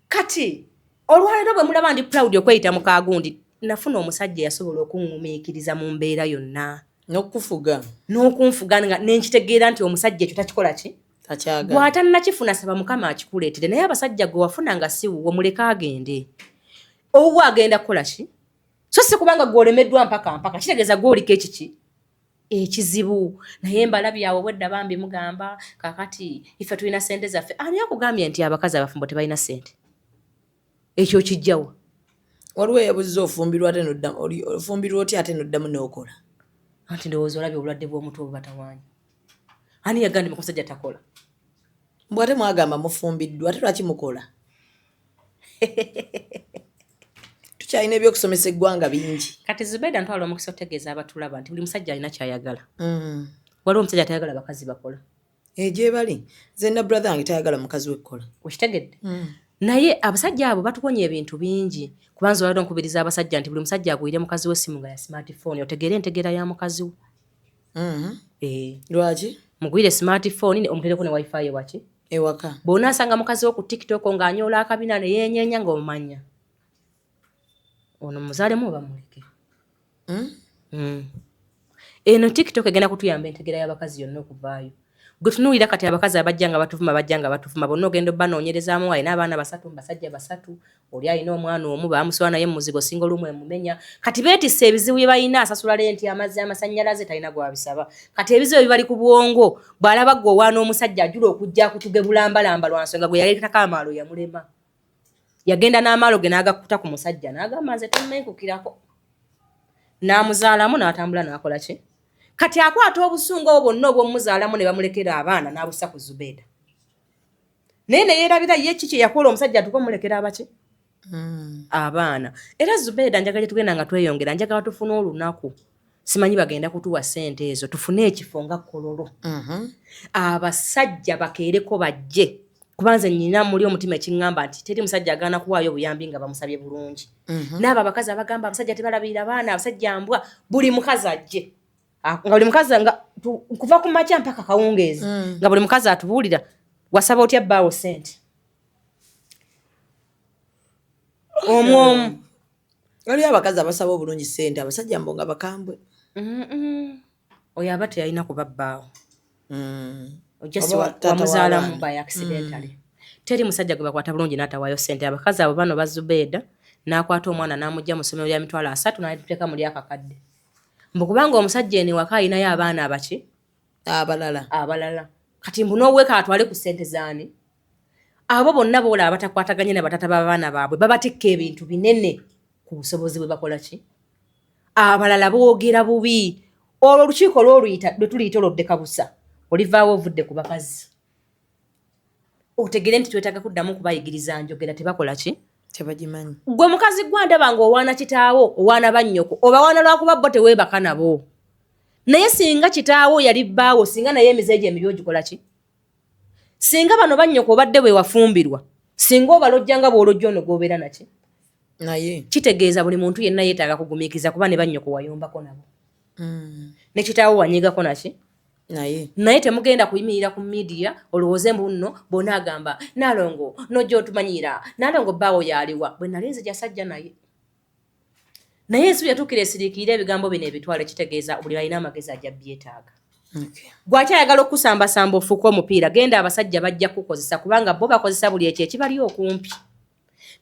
Kati olwaleero bwe mulaba ndi proud okweyita mu kagundi, nafuna omusajja yasobola okuŋŋumiikiriza mu mbeera yonna. N'okufuga. N'okunfuga, nga nenkitegeera nti omusajja ekyo takikola ki. Takyagala. Bw'atannakifuna, saba Mukama akikuleetere. Naye abasajja, gwe wafuna nga si wuwo, muleke agende. Owuwo agenda kukola ki? So si kubanga gwe olemeddwa mpaka mpaka kitegeeza gwe oliko ekiki ekizibu. Naye mbalabye awo bwedda bambi mugamba kakati ife tulina sente zaffe. Ani akugambye nti abakazi abafumbo tebalina sente? Ekyo kijjawa? Waliwo eyabuziza, ofumbirwa ate noddamu, ofumbirwa otya ate noddamu n'okola? Anti ndowooza olabye obulwadde bw'omutwe obubatawaanya. Ani yagambye musajja takola? Mbw ate mwagamba mufumbiddwa, ate lwaki mukola? Tukyalina ebyokusomesa eggwanga bingi. Kati Zubeda, ntwala omukisa otegeeza abatulaba nti buli musajja alina kyayagala. Waliwo omusajja atayagala bakazi bakola. Egyebali, nze na brother wange tayagala mukazi wekkola. Okitegedde? Naye abasajja abo batuwonya ebintu bingi, kubanza olwaliro nkubiriza abasajja nti buli musajja agwire mukazi we simu nga ya smartphone, otegeere entegeera ya mukazi we. Eh. Lwaki? Mugwire smartphone, omutereko ne wifi waki. Ewaka. Bw'onaasanga mukazi wo ku TikTok ng'anyoola akabina ne yeenyeenya, ng'omanya ono muzaalemu oba muleke. Eno TikTok egenda kutuyamba entegeera y'abakazi yonna okuvaayo. Gwe tunuulira kati abakazi abajja nga batuvuma, bajja nga batuvuma bonna, ogenda obanoonyerezaamu, alina abaana basatu mu basajja basatu, oli alina omwana omu bamusula naye muzigo, singa olumu emumenya. Kati beetisse ebizibu bye balina, asasula renti, amazzi, amasannyalaze, talina gwabisaba. Kati ebizibu ebibali ku bwongo, bw'alaba gwe owaana omusajja ajula okujja akutuge bulambalamba lwa nsonga gwe yaleetako amaalo yamulema, yagenda n'amaalo ge n'agakuta ku musajja n'agamba nze tommenkukirako, n'amuzaalamu n'atambula n'akola ki. Kati akwata obusungu obwo bwonna obw'omuzaalamu ne bamulekera abaana n'abussa ku Zubeeda, naye ne yeerabira ye ki kye yakola omusajja atuke omulekera abaki abaana. Era Zubeeda, njagala gye tugenda nga tweyongera, njagala tufune olunaku, simanyi bagenda kutuwa ssente ezo, tufune ekifo nga Kololo, abasajja bakeereko bajje, kuba nze nyina muli omutima ekiŋŋamba nti teri musajja agaana kuwaayo obuyambi nga bamusabye bulungi. N'abo abakazi abagamba abasajja tebalabirira baana, abasajja mbwa, buli mukazi ajje, nga buli mukazi nga Kuva ku makya mpaka kawungeezi nga buli mukazi atubuulira wasaba otya bbaawo sente omu omu. Waliyo abakazi abasaba obulungi sente, abasajja mbo nga bakambwe. Oyo aba teyalina kuba bbaawo. Ojja si Oba taata wamuzaalamu w'abaana. by accidentally. Teri musajja gwe bakwata bulungi n'atawaayo sente. Abakazi abo bano bazubeeda n'akwata omwana n'amugja mu ssomero lya 300,000 n'aliteeka mu lyakakadde, mbu kubanga omusajja eno ewaka alinayo abaana abaki abalala. Abalala. Kati mbu n'oweka atwale ku ssente zaani? Abo bonna boola abatakwataganye na batata b'abaana baabwe babatikka ebintu binene ku busobozi bwe bakola ki. Abalala boogera bubi. Olwo olukiiko lwoluyita lwe tuliyita olwo ddekabusa, olivaawo ovudde ku bakazi, otegere nti twetaaga kuddamu kubayigiriza njogera tebakola ki, Tebagimanyi. Gwe mukazi gwa ndaba ng'owaana kitaawo, owaana bannyoko, obawaana lwakuba bo teweebaka nabo. Naye singa kitaawo yali bbaawo, singa naye emize egyo emibi ogikola ki? Singa bano bannyoko obadde bwe wafumbirwa, singa obalojja nga bw'olojja ono gw'obeera naki? Naye Kitegeeza buli muntu yenna yeetaaga kugumiikiriza, kuba ne bannyoko wayombako nabo, ne kitaawo wanyigako naki. Naye Naye temugenda kuyimirira ku media olowooze mbu nno bonna agamba Nalongo nojja otumanyiira Nalongo bbaawo yaliwa bwe nali nzija sajja. Naye ensi yatuukira esiriikirira ebigambo bino ebitwalo. Kitegeeza buli alina amagezi ajja byetaaga. Gwakyayagala okusambasamba ofuuke omupiira, genda, abasajja bajja kukozesa, kubanga bo bakozesa buli ekyo ekibali okumpi.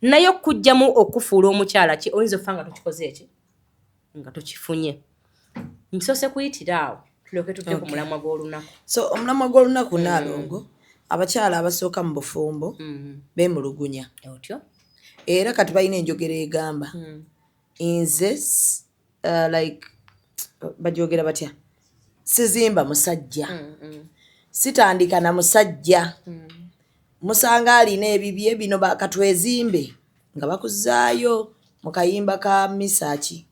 Naye okugjamu okufuula omukyala ki, oyinza okufa nga tokikoze eki, nga tokifunye. Nsoose kuyitira awo tulyoke tudde ku mulamwa gw'olunaku. So omulamwa gw'olunaku, Naalongo, abakyala abasooka mu bufumbo beemulugunya. Otyo. Era kati balina enjogera egamba nze like bajogera batya, sizimba musajja, sitandika na musajja, musanga alina ebibye bino, katwezimbe nga bakuzaayo mu kayimba ka Misaki,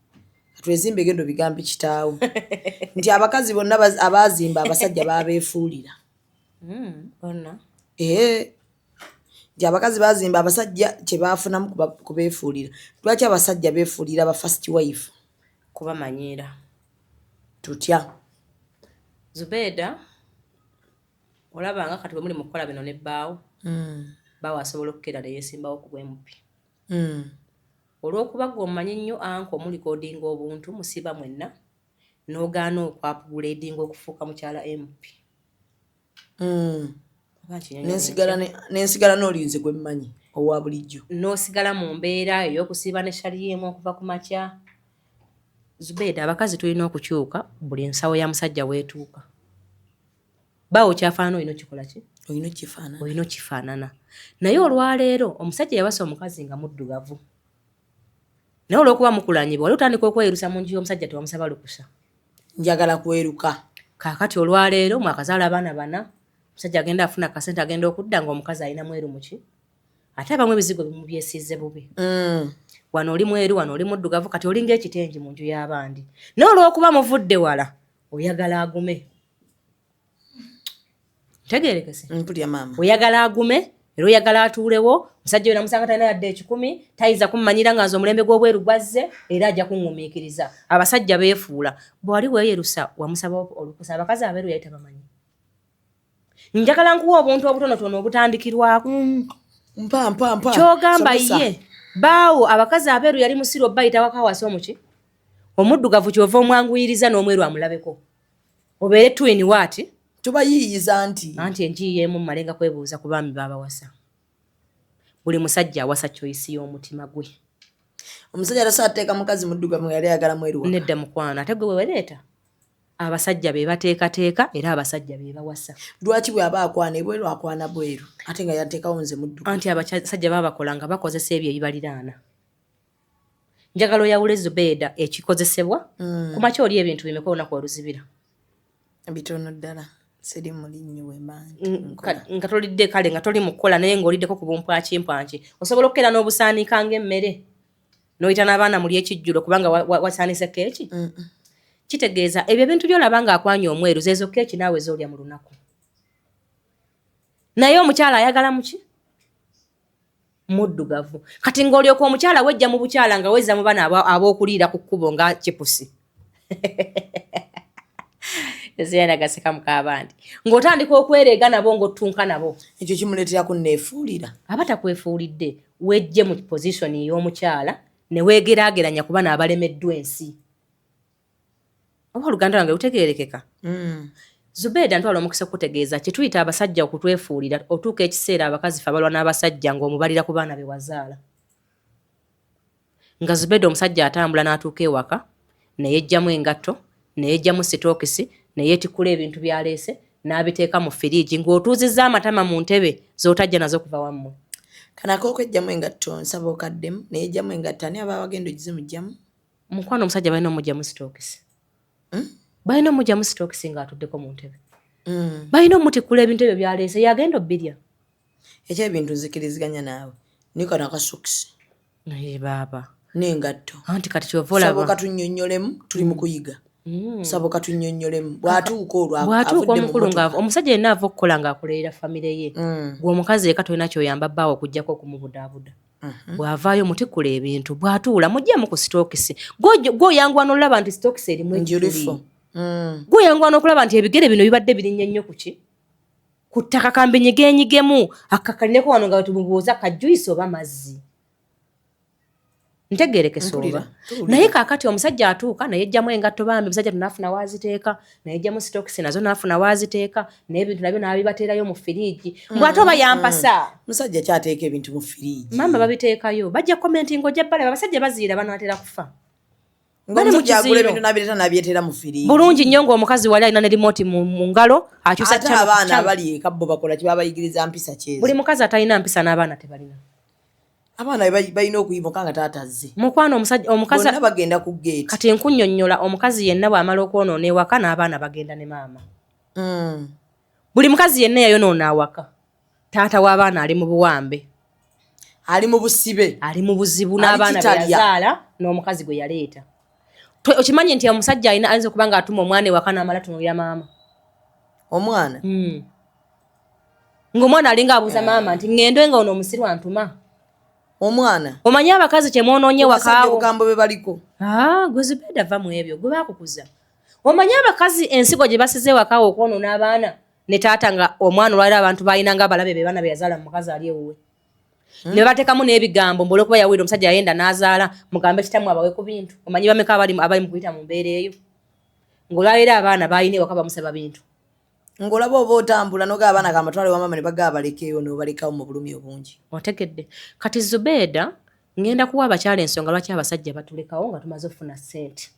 katwezimbe, genda obigambe kitaawo nti abakazi bonna abazimba abasajja babeefuulira. Bonna. Ee, nti abakazi bazimba abasajja kyebafunamu kubeefuulira. Lwaki abasajja beefuulira ba first wife? Kubamanyiira. Tutya? Zubeeda, olabanga kati bwe muli mu kukola bino nebbaawo, bbaawo asobola okukeera neyeesimbawo ku bwemupi olw'okuba gwe omumanyi nnyo anka omulikodinga obuntu musiba mwenna n'ogaana okwupgradinga okufuuka mukyala MP. Oba nkinyonyola? Nensigala n'olinze gwe mmanyi owa bulijjo. N'osigala mu mbeera ey'okusiiba ne shaliyimu okuva ku makya. Zubeeda, abakazi tulina okukyuka. Buli nsawo ya musajja weetuuka, baawo kyafaanana olina okikola ki? Olina okifaanana. Olina okifaanana. Naye olwaleero omusajja yawasa omukazi nga muddugavu, naye olw'okuba mukulanyibwa wali otandika okweyerusa mu nju y'omusajja, tewamusaba lukusa. Njagala kweruka. Kaakati olwaleero mwakazaala abaana bana, omusajja agenda afuna kasente, agenda okudda nga omukazi alina mweru muki, ate abamu ebizigo bimu byesiize bubi. Wano oli mweru, wano oli muddugavu, kati olinga ekitengi mu nju y'abandi. Naye olw'okuba muvudde wala, oyagala agume. Ntegerekese? Mpulya maama. Oyagala agume era oyagala atuulewo. Musajja oyo namusanga talina yadde 100, tayinza kummanyira nga nze omulembe gw'obweru gwazze, era ajja kuŋŋumiikiriza. Abasajja beefuula. Bw'ali weeyerusa wamusaba olukusa, abakazi abeeru yali tabamanyi. Njagala nkuwa obuntu obutonotono obutandikirwako. Mpa mpa mpa. Kyogamba Somesa. ye baawo abakazi abeeru yali musiru obbayita wakawasa omuki omuddugavu, kyova omwanguyiriza n'omweru amulabeko obeere twin waati. Tubayiiyiza nti Anti enjiiyeemu mmalenga kwebuuza ku baami babawasa. Buli musajja awasa choice y'omutima gwe. Omusajja tasobola kuteeka mukazi muddugavu nga yali ayagala mweru waka. Nedda mukwano, ate gwe wewereeta. Abasajja be bateekateeka era abasajja be bawasa. Lwaki bw'aba akwana ebweru akwana bweru ate nga yateekawo nze muddugavu? Anti abasajja babakola nga bakozesa ebyo ebibaliraana. Njagala oyawule, Zubeeda, ekikozesebwa. Ku makya oli ebintu bimeka olunaku oluzibira? Bitono ddala, siri mulinnyo bwe mba. Nga tolidde kale, nga toli mu kukola, naye ng'oliddeko ku bumpwakimpwanki, osobola okukeera n'obusaanika ng'emmere n'oyita n'abaana muli ekijjulo kubanga wasaanise keeki. Kitegeeza ebyo ebintu by'olaba ng'akwanya omweru zeezo keeki naawe z'olya mu lunaku. Naye omukyala ayagala muki? Muddugavu. Kati ng'olyoka omukyala wejja mu bukyala nga wezza mu bana ab'okuliira ku kkubo nga chipusi. Ezeyanagaseka mukabandi ng'otandika okwereega nabo, ng'otunka nabo. Ekyo kimuleetera kunneefuulira. Aba takwefuulidde, wejje mu position ey'omukyala ne weegeraageranya kuba naabalemeddwa ensi. Oba oluganda lwange lutegeerekeka? Zubeeda, ntwala omukisa okutegeeza kye tuyita abasajja okutwefuulira. Otuuka ekiseera abakazi fe abalwa n'abasajja ng'omubalira ku baana be wazaala. Nga Zubeeda, omusajja atambula n'atuuka ewaka, neyejjamu engatto, neyejjamu sitookisi, neyeetikkula ebintu by'aleese n'abiteeka mu firiigi, ng'otuuzizza amatama mu ntebe z'otajja nazo kuva wammwe. Kano ak'okwejjamu engatto, nsaba okaddemu. Neyejjamu engatto, ani aba bagenda ogizimugjamu? Mukwano, omusajja balina omugjamu sitookisi, balina omugjamu sitookisi ng'atuddeko mu ntebe, balina omutikkula ebintu ebyo by'aleese, yagenda obbirya. Ekyebintu nzikiriziganya naawe, naye kano akasokisi Naye baaba n'engatto. Anti kati kyova Saba olaba okatunnyonnyolemu, tuli mu kuyiga. Saba okatunnyonnyolemu bw'atuuka olwo Bw'atuuka avudde mu omukulu nga mmotoka. omusajja yenna ava okukola ng'akolerera famire ye, gwe omukazi eka tolina kyoyamba bbaawe okugjako okumubudaabuda. Bw'avaayo mutikkula ebintu, bw'atuula muggyemu ku sitookisi. Gw'oyanguwa n'olaba nti sitookisi erimu ekituli. Njulifo. Gw'oyanguwa n'okulaba nti ebigere bino bibadde birinnya nnyo ku ki ku ttaka, kambinyigeenyigemu akakalineko wano nga tumubuuza kajuyisi oba mazzi. Ntegerekesa oba? Mpulira, tuwulira. Naye kaakati omusajja atuuka nayejjamu engatto, bambi omusajja tunaafuna waaziteeka, nayejjamu sitokisi nazo naafuna waaziteeka, n'ebintu nabyo n'abibateerayo mu firiigi, mbw ate oba yampasa. Musajja kyateeka ebintu mu firiigi? Maama, babiteekayo, bajja commenting, ojja balaba abasajja baziira banaatera kufa. Bali mu Ng'omusajja agula kiziiro. ebintu n'abireeta n'abyetera mu firiigi. Bulungi nnyo, ng'omukazi wali alina ne remote mu ngalo akyusa Ate channel ku abaana channel. abali eka bo bakola ki? Babayigiriza mpisa kyezo? Buli mukazi atalina mpisa n'abaana tebalina. Abaana balina okuyimuka nga taata azze. Mukwano, omusajja omukazi Bonna bagenda ku geeti. Kati nkunnyonnyola, omukazi yenna bw'amala okwonoona ewaka, n'abaana bagenda ne maama. Buli mukazi yenna yayonoona awaka, taata w'abaana ali mu buwambe. Ali mu busibe. Ali mu buzibu Ali n'abaana be kitalya. yazaala n'omukazi gwe yaleeta. Okimanyi nti omusajja alina ayinza okuba nga atuma omwana ewaka n'amala tunuulira maama? Omwana? Ng'omwana alinga abuuza maama nti ŋŋende nga ono omusiru antuma. Omwana. Omanyi abakazi kyemwonoonye Abasajja wakaawo obugambo bwe baliko. Ah, gwe Zubeda, va mu ebyo gwe baakukuza. Omanyi abakazi ensigo gye basize ewakaawo okwonoona abaana ne taata, nga omwana olwaliro abantu balina nga abalabe be baana be yazaala mu mukazi ali ewuwe, ne bateekamu n'ebigambo mbu olwokuba yawulira omusajja yayenda n'azaala, mugambe kitammwe abawe ku bintu. Omanyi bameka abali mu kuyita mu mbeera eyo, ng'olwaleero abaana balina ewaka bamusaba bintu? Ng'olaba oba otambula nogaa abaana kamatwale wa maama ne bagaa balekeeyo, n'obalekawo mu bulumi obungi. Otegedde? Kati Zubeeda, ngenda kuwa abakyala ensonga lwaki abasajja batulekawo nga tumaze okufuna ssente.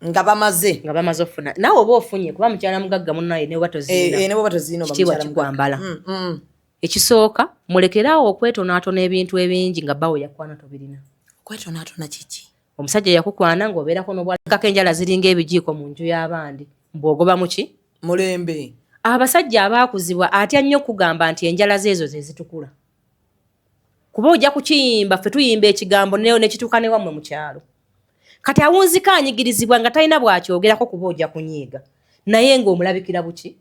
Nga bamaze. Nga bamaze okufuna. Naawe oba ofunye, kuba mukyala mugagga munnaye ne oba toziina, Eh, eh, ne bwoba toziina oba kitiibwa mukyala kikwambala. mugagga. Ekisooka, mulekeraawo okwetonaatona ebintu ebingi nga bbawo yakwana tobirina. Okwetonaatona kiki? Omusajja yakukwana ng'obeerako n'obwalakako enjala ziringa ebijiiko mu nju y'abandi, mbw'ogoba muki? Mulembe. Abasajja abaakuzibwa atya nnyo okugamba nti enjala ze ezo ze zitukula, kuba ojja kukiyimba. Ffe tuyimba ekigambo neyo nekituuka ne wammwe mu kyalo. Kati awunzika anyigirizibwa nga talina bw'akyogerako, kuba ojja kunyiiga, naye ng'omulabikira buki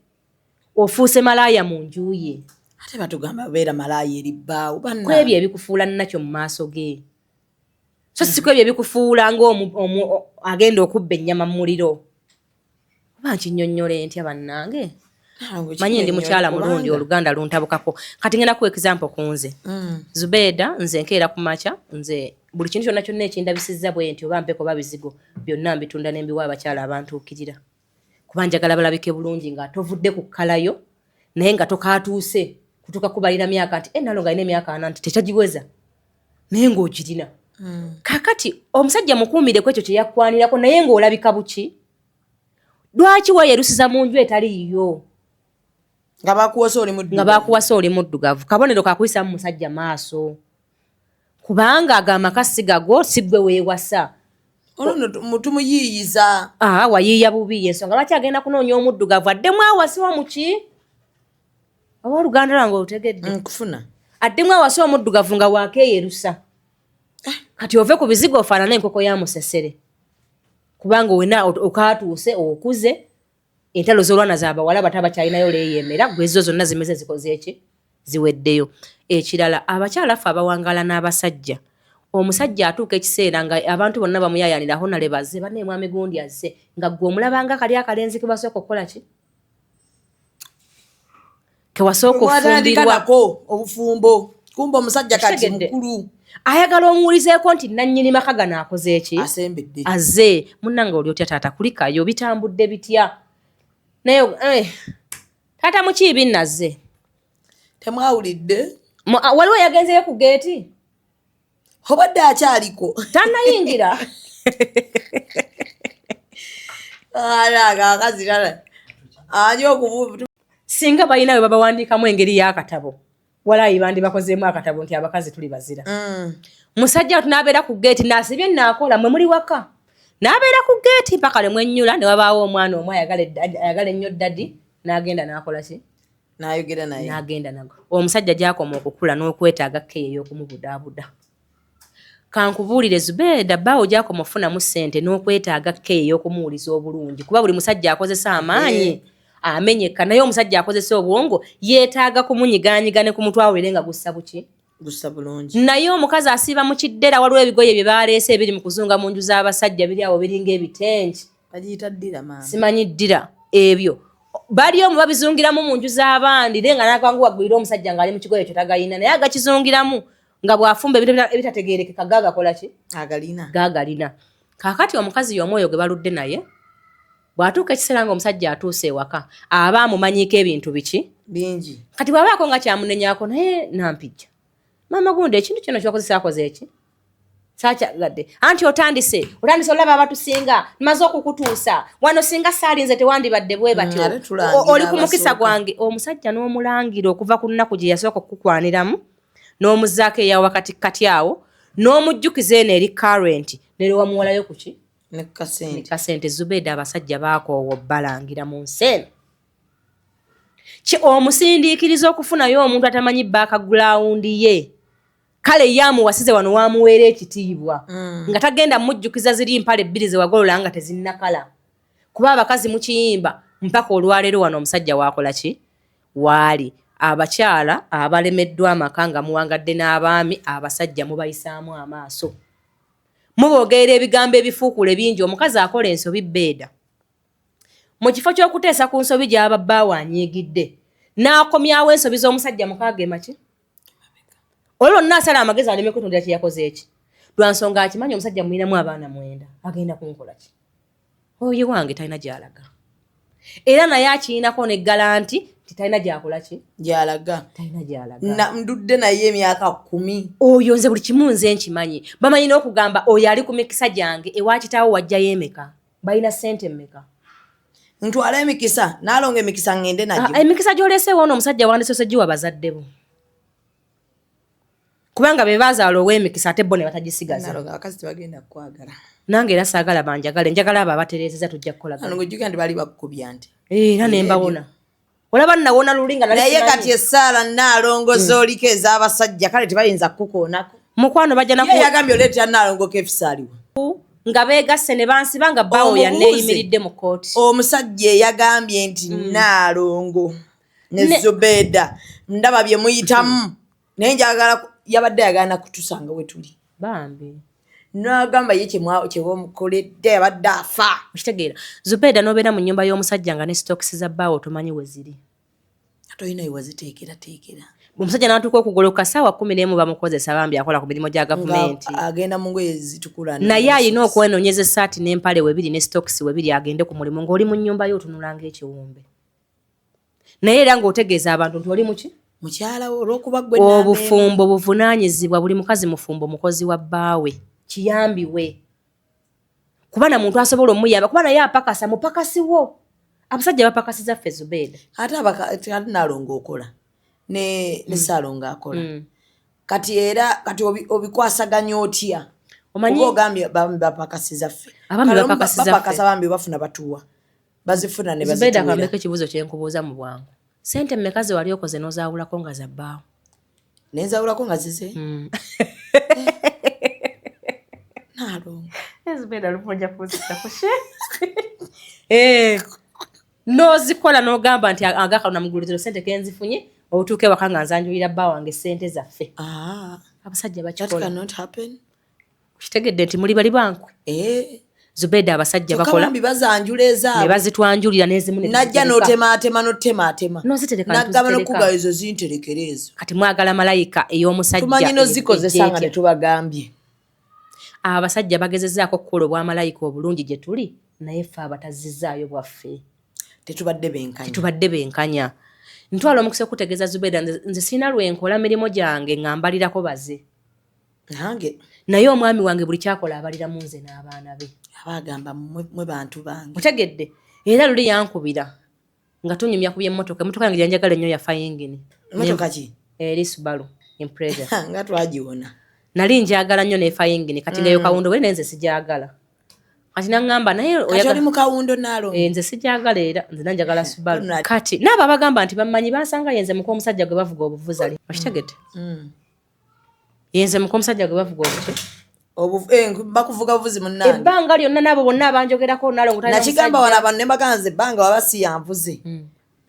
ofuuse malaaya mu nju ye. Ate batugamba beera malaaya eri bbaawo. Ku ebyo ebikufuula nnakyo mu maaso ge, so si ku ebyo ebikufuula ng'agenda okubba ennyama mu muliro. Oba nkinnyonnyola entya bannange? Manyi ndi mukyala mulungi, oluganda luntabukako. Kati ngenda kuwa example ku nze, Zubeeda. Nze nkeera ku makya, nze buli kintu kyonna kyonna ekindabisizza bwe nti, oba mpeko oba bizigo, byonna mbitunda ne mbiwa abakyala abantuukirira, kuba njagala balabike bulungi nga tovudde ku kkalayo, naye nga tokaatuuse kutuuka kubalira myaka nti enalo nga alina emyaka 40 nti tekyagiweza, naye ng'ogirina. Kakati omusajja mukuumireko ekyo kye yakwanirako, naye ng'olabika buki. Lwaki weeyerusiza mu nju etali yiyo? Nga bakuwasa oli muddugavu. Nga bakuwasa oli muddugavu, kabonero kakuyisamu musajja maaso, kubanga ago amaka si gago, si gwe weewasa. Olwo tumuyiiyiza. Aa, wayiiya bubi. Ensonga lwaki agenda kunoonya omuddugavu addemu awase omuki? Oba oluganda lwange olutegedde? Nkufuna. Addemu awase omuddugavu nga wakeeyerusa. Kati ove ku bizigo ofaanane enkoko ya musesere, kubanga wena okaatuuse okuze, entalo z'olwana zabawala bato abakyalinayo leeyemera gwe ezo zonna zimeze zikoze eki ziweddeyo. Ekirala, abakyala ffe abawangaala n'abasajja, omusajja atuuka ekiseera nga abantu bonna bamuyayanira, honale bazze banne, mwami gundi azze, nga gwe omulabanga kali akalenzi ke basooka okukola ki. Kewasooka Mwatandika ofumbirwa. Nako obufumbo kumba omusajja kati Okitegedde? mukulu. Ayagala omuwulizeeko nti nannyini maka gano akoze eki? Asembedde. Aze munnange, oli otya taata? Kulikayo, bitambudde bitya? Naye taata mukiibi nazze. Temwawulidde? Waliwo yagenzeyo ku geeti. Obadde akyaliko. Tannayingira. Akakazi kala ani okubu. Singa balina we babawandiikamu engeri y'akatabo, walayi bandi bakozeemu akatabo nti abakazi tuli bazira. Musajja watu n'abeera ku geeti n'asibye naakola, mwe muli waka n'abeera ku geeti mpaka lwe mwennyula ne wabaawo omwana omu ayagala ennyo daddy, n'agenda n'akola ki? N'ayogera naye. N'agenda nago. Omusajja gy'akoma okukula n'okwetaaga keyo ey'okumubudaabuda. Kankubuulire Zubeeda, bbaawo gy'akoma okufunamu ssente n'okwetaaga keyo ey'okumuwuliza obulungi, kuba buli musajja akozesa amaanyi amenyeka, naye omusajja akozesa obwongo yeetaaga kumunyiganyiga ne kumutwawulire nga gussa buki? Gusa bulungi. Naye omukazi asiiba mu kiddera. Waliwo ebigoye bye baleese ebiri mu kuzunga mu nju z'abasajja, biri awo biringa ebitengi. Bagiyita ddira, maama. Simanyi ddira ebyo bali omu babizungiramu mu nju z'abandi, naye nga nakwangu wagulira omusajja ng'ali mu kigoye ekyo tagayina, naye agakizungiramu nga bw'afumba ebintu ebitategeerekeka gaagakola ki? Agalina. Gaagalina. Kaakati omukazi y'omu oyo gwe baludde naye, bw'atuuka ekiseera nga omusajja atuuse ewaka, aba amumanyiiko ebintu biki? Bingi. Kati bw'abaako nga kyamunenyako, naye nampijja maama gundi, ekintu kino kyokozesa akoze eki saakyagadde, anti otandise olaba abatusinga, maze okukutuusa wano, singa saalinze tewandibadde bwe batyo. Ate tulangira Oli ku mukisa abasooka. gwange. Omusajja n'omulangira okuva ku nnaku gye yasooka okukukwaniramu, n'omuzzaako eya wakati kati awo, n'omujjukiza eno eri current, ne lwewamuwalayo ku ki? Ne kasente. Kasente. Zubeeda, abasajja baakoowa obbalangira mu nsi eno. Ki omusindiikiriza okufunayo omuntu atamanyi background ye? Kale ye amuwasize wano, wamuweera ekitiibwa nga tagenda mujjukiza ziri mpale bbiri zewagolola nga tezinnakala, kuba abakazi mukiyimba mpaka olwaleero. Wano omusajja wakola ki? Waali abakyala abalemeddwa amaka nga muwangadde n'abaami, abasajja mubayisaamu amaaso, muboogerera ebigambo ebifuukule bingi. Omukazi akola ensobi beeda, mu kifo ky'okuteesa ku nsobi gy'aba bbaawe anyiigidde, n'akomyawo ensobi z'omusajja mukaaga emaki olwo lwonna asala amagezi aleme kwetondera kye yakoze eki, lwa nsonga akimanyi omusajja mulinamu abaana 9, agenda kunkola ki? Oyo wange talina gy'alaga, era naye akiyinako neggala nti talina gy'akola ki? Gyalaga. Talina gy'alaga. Ndudde naye emyaka 10. Oyo nze buli kimu nze nkimanyi. Bamanyi n'okugamba oyo ali ku mikisa gyange, ewa kitaawo wajjayo emeka, balina ssente mmeka. Ntwala emikisa, naalonga emikisa ŋŋende nagyo. Ah, emikisa gy'oleseewo ono omusajja wandisoose giwa bazadde bo, kubanga be bazaala ow'emikisa, ate bo ne batagisigaza. Naalonga, abakazi tebagenda kukwagala. Nange era saagala banjagale, njagala abo abatereezeza, tujja kukolagana. Nalongo, ojjukira nti baali bakukubya nti Era ne mbawona, olaba nawona luli nga nali Naye simanyi. kati essaala, naalongo z'oliko ez'abasajja, kale tebayinza kukukoonako. Mukwano, bajja naku. Ye yagambye oleetera naalongo kefisaaliwa. Nga beegasse ne bansiba nga bbaawo Omubuuze. yanneeyimiridde mu kkooti. Omusajja eyagambye nti naalongo ne Zubeeda ndaba bye muyitamu, naye njagala yabadde ayagala nakutusanga we tuli. Bambi. N'agamba ye kyebamukoledde yabadde afa. Okitegeera Zubeeda, n'obeera mu nnyumba y'omusajja nga ne sitokisi za bbaawo tomanyi we ziri. Ate olina we waziteekerateekera. Omusajja n'atuuka okugoloka saawa 11, bamukozesa bambi akola ku mirimu gya gavumenti. Nga agenda mu ngoye zitukula. Naye alina okwenoonyeza essaati n'empale webiri ne sitokisi webiri, agende ku mulimu ng'oli mu nnyumba yo otunula ng'ekiwumbe, naye era ng'otegeeza abantu nti oli muki? Mukyala wo, olw'okuba gwe namba emu. Obufumbo buvunaanyizibwa. Buli mukazi mufumbo mukozi wa bbaawe, kiyambiwe, kuba na muntu asobola omuyamba, kuba naye apakasa mupakasiwo. Abasajja bapakasiza ffe, Zubeeda. Ate ate naalongo okola ne saalongo akola. Kati era kati obikwasaganya otya? Omanyi- Kuba ogambye bambi bapakasiza ffe. Abaami Kale olumu bapakasiza ffe. bapakasa bambi bafuna batuwa bazifuna ne Zubeeda, bazituwera. kambeko ekibuuzo kyenkubuuza mu bwangu. Sente mmeka ze wali okoze n'ozaawulako nga za bbaawo? Nenzawulako nga zize? Naalongo. Zubeeda, luponja kunzitakushe n'ozikola n'ogamba nti agakano namuguliziro sente kenzifunye, otuuka ewaka nga nzanjulira bba wange sente zaffe. Ah, Abasajja that bakikola. cannot happen. Kitegedde nti muli bali bankwe. Eh. Zubeda, abasajja Kyokka bakola bambi bazanjula ne ezaabwe. bazitwanjulira n'ezimu ne Najja tuzitereka. n'otemaatema n'otemaatema. N'ozitereka Nagamba ntuzitereka. n'okugayo ezo zinterekere ezo. Kati mwagala malayika ey'omusajja Tumanyi n'ozikozesa nga ejja etya. tetubagambye. Abasajja bagezezaako okukola obwamalayika obulungi gye tuli, naye ffe abatazzizaayo bwaffe. Tetubadde benkanya. Tetubadde benkanya. Ntwala omukisa okutegeeza Zubeda, nze sirina lwenkola mirimu gyange nga mbalirako baze. Nange. Naye omwami wange buli kyakola abaliramu nze n'abaana be. Aba agamba mwe bantu bange. Otegedde? Era luli yankubira nga tunyumya ku by'emmotoka. Emmotoka yange gyenjagala ennyo yafa yingini. Emmotoka ki? Eri Subaru Impreza. Nga twagiwona. Nali njagala nnyo nefa yingini kati ngaeyo kawundo bwe, naye nze sijagala. Kati naŋŋamba naye Kati oli mu kawundo naalo. Eh, nze sijagala, era nze nanjagala Subaru. Kati naabo abagamba nti bammanyi bansanga yenze muka omusajja gwe bavuga obuvuzi ali. Okitegedde? Yenze muka omusajja gwe bavuga obuki. Bakuvuga buvuzi munnange. Ebbanga lyonna naabo bonna abanjogerako nalongo talina Nakigamba musajja. wano abantu ne mbagamba nze ebbanga waba si yanvuze.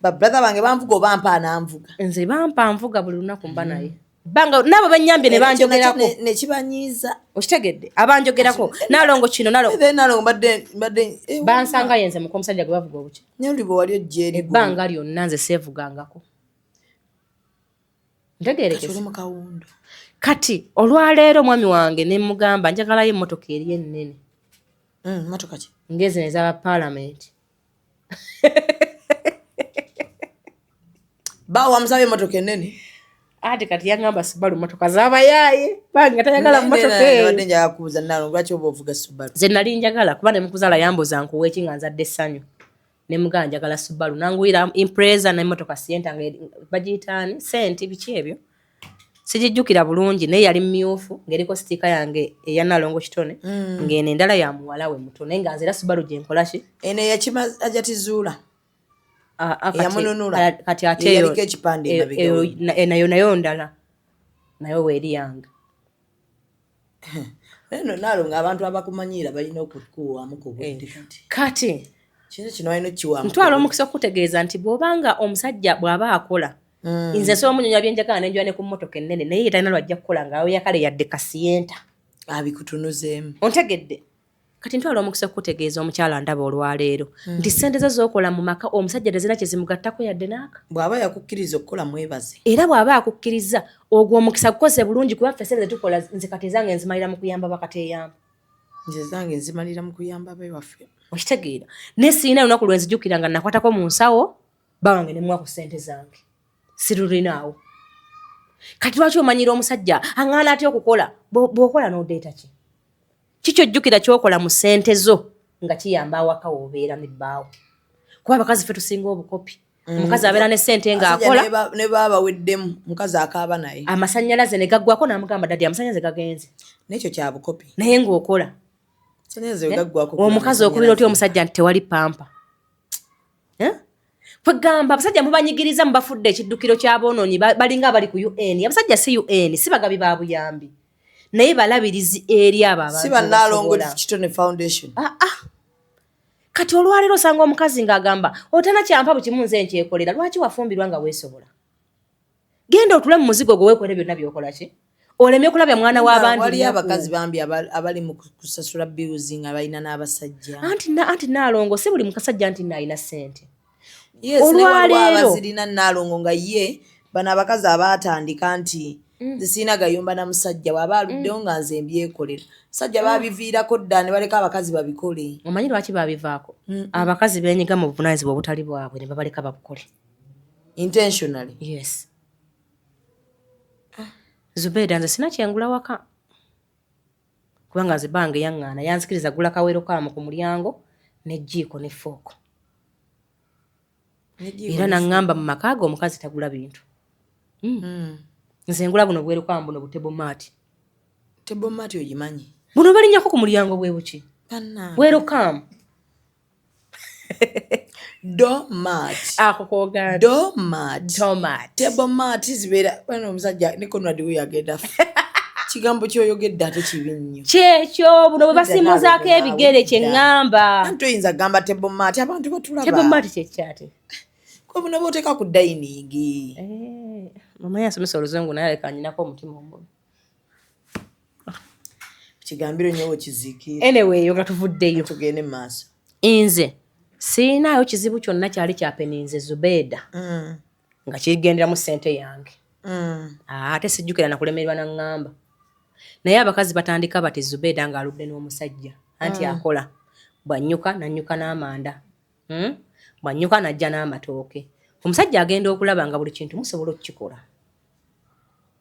Babrother bange banvuga oba mpa ananvuga. Nze bampa nvuga buli lunaku mba naye. Bbanga naabo bennyambye ne Era ekyo nakyo banjogerako. Ne kibanyiiza. Okitegedde? Abanjogerako nalongo kino nalongo. Then nalongo mbadde Bansanga yenze muka omusajja gwe bavuga obuki. Naye oli bwe wali ojja eri Ebbanga lyonna nze seevugangako. Kati Ntegeerekese. oli mu kawundo. Kati olwaleero omwami wange ne mugamba njagalayo emmotoka eri ennene. Mmotoka ki? Ng'ezino ez'aba paalamenti. Bawo wamusaba emmotoka ennene. Ati kati yaŋŋamba Subaru mmotoka z'abayaaye, bange tayagala mmotoka eyo. Mbadde njagala kubuuza nalongo lwaki oba ovuga Subaru. Nze nali njagala kuba ne mukuzaala yambuuza nkuwa eki nga nzadde essanyu. Ne mugamba njagala Subaru, nanguyira Impreza n'emmotoka Sienta nga bagiyita ani senti biki ebyo sigijjukira bulungi, naye yali myufu ng'eriko sitiika yange eya Nalongo Kitone, ng'eno endala ya muwala we muto, naye nga nze era Subaru gye nkola ki. Eno eyakima ajatizuula. Ah, ah, Eyamununula. Kati ate Ye yaliko ekipande emabega we. Nayo nayo ndala nayo weeri yange. Naye nno nalongo abantu abakumanyiira balina okukuwaamu ku budde kati. Kati Kintu kino balina okukiwaamu. Ntwala omukisa okutegeeza nti bw'obanga omusajja bw'aba akola, nze nsobola omunyonya byenjagala nenjoya ne ku mmotoka ennene, naye ye talina lwajja kukola nga yakale yadde kasiyenta. Abikutunuzeemu. Ontegedde? Kati ntwala omukisa okutegeeza omukyala ndaba olwaleero nti ssente ze z'okola mu maka omusajja tezirina kye zimugattako yadde n'aka. Bw'aba yakukkiriza okukola mwebaze. Era bw'aba akukkiriza, ogwo omukisa gukozese bulungi, kuba ffe ssente zetukola nze kati ezange nzimalira mu kuyamba bakateeyamba. Nze zange nzimalira mu kuyamba bewaffe. Okitegeera? Naye sirina lunaku lwe nzijukira nga nakwatako mu nsawo bawange ne muwa ku ssente zange, sirulinaawo. Kati lwaki omanyira omusajja aŋŋaana atya okukola? Bw'okola n'odeeta ki kikyojjukira kyokola mu ssente zo nga kiyamba awaka w'obeera nebbaawo? Kuba abakazi ffe tusinga obukopi. Omukazi abeera ne ssente ng'akola Abasajja ne baba baweddemu, mukazi akaaba naye. Amasannyalaze ne gaggwako n'amugamba, "Daddy, amasannyalaze gagenze." N'ekyo kya bukopi. Naye ng'okola. Amasannyalaze we gaggwako. Omukazi okubira otya omusajja nti tewali pampa? Eh? Kwegamba abasajja mubanyigiriza, mubafudde ekiddukiro ky'aboonoonyi, balinga abali ku UN. Abasajja si UN, si bagabi ba buyambi, naye balabirizi eri abo abantu Si bannalongo abasobola. Kitone Foundation. Ah, ah. Kati olwaleero osanga omukazi ng'agamba otana kyampa buli kimu nze nkyekolera. Lwaki wafumbirwa nga weesobola? Genda otule mu muzigo gwe weekolere byonna byokola ki olemye okulabya mwana w'abandi Waliyo nnaku. abakazi bambi abali mu kusasula bills nga balina n'abasajja. Anti naalongo si buli mukasajja nti naalina ssente. Yes, naye waliwo Olwaleero abazirina naalongo nga ye bano abakazi abaatandika nti nze sirina gayumba na musajja, bw'aba aluddewo nga nze mbyekolera. Musajja babiviirako dda ne baleka abakazi babikole. Omanyi lwaki babivaako? Abakazi beenyiga mu buvunaanyizibwa obutali bwabwe ne babaleka babukole. Intentionally. Yes, Zubeeda, nze sina kyengula waka kubanga nze bange yaŋŋaana yanzikiriza gula kawero kaamu ku mulyango n'ejjiiko ne fooko, era naŋŋamba mu maka ge omukazi tagula bintu. Nze ngula buno bwerukamu buno butebomaati. Tebomaati ogimanyi? Buno balinnyako ku mulyango bwe buki. Bannange. Bwerukamu. Doormat. Ako koganda. Doormat. Doormat. Table mat zibeera bano omusajja ne Conrad we yagenda afa. Kigambo kyoyogedde ate kibi nnyo. Kyekyo buno bwe basimuzaako ebigere kye ŋŋamba. Anti toyinza kugamba table mat, abantu batulaba. Table mat kyekyate? Kwe buno bw'oteeka ku dining. Mama yasomesa oluzungu naye aleka nyinako omutima omubi. Kigambire nyowe kiziikire. Anyway, nga tuvuddeyo, tugende mu maaso. Nze siinaayo kizibu kyonna kyali kyapeninze Zubeeda nga kigenderamu ssente yange. Ate sijjukira nakulemererwa naŋŋamba, naye abakazi batandika bati Zubeeda ng'aludde n'omusajja anti akola bw'annyuka n'annyuka n'amanda, Bw'annyuka n'ajja n'amatooke, omusajja agenda okulaba nga buli kintu musobola okukikola.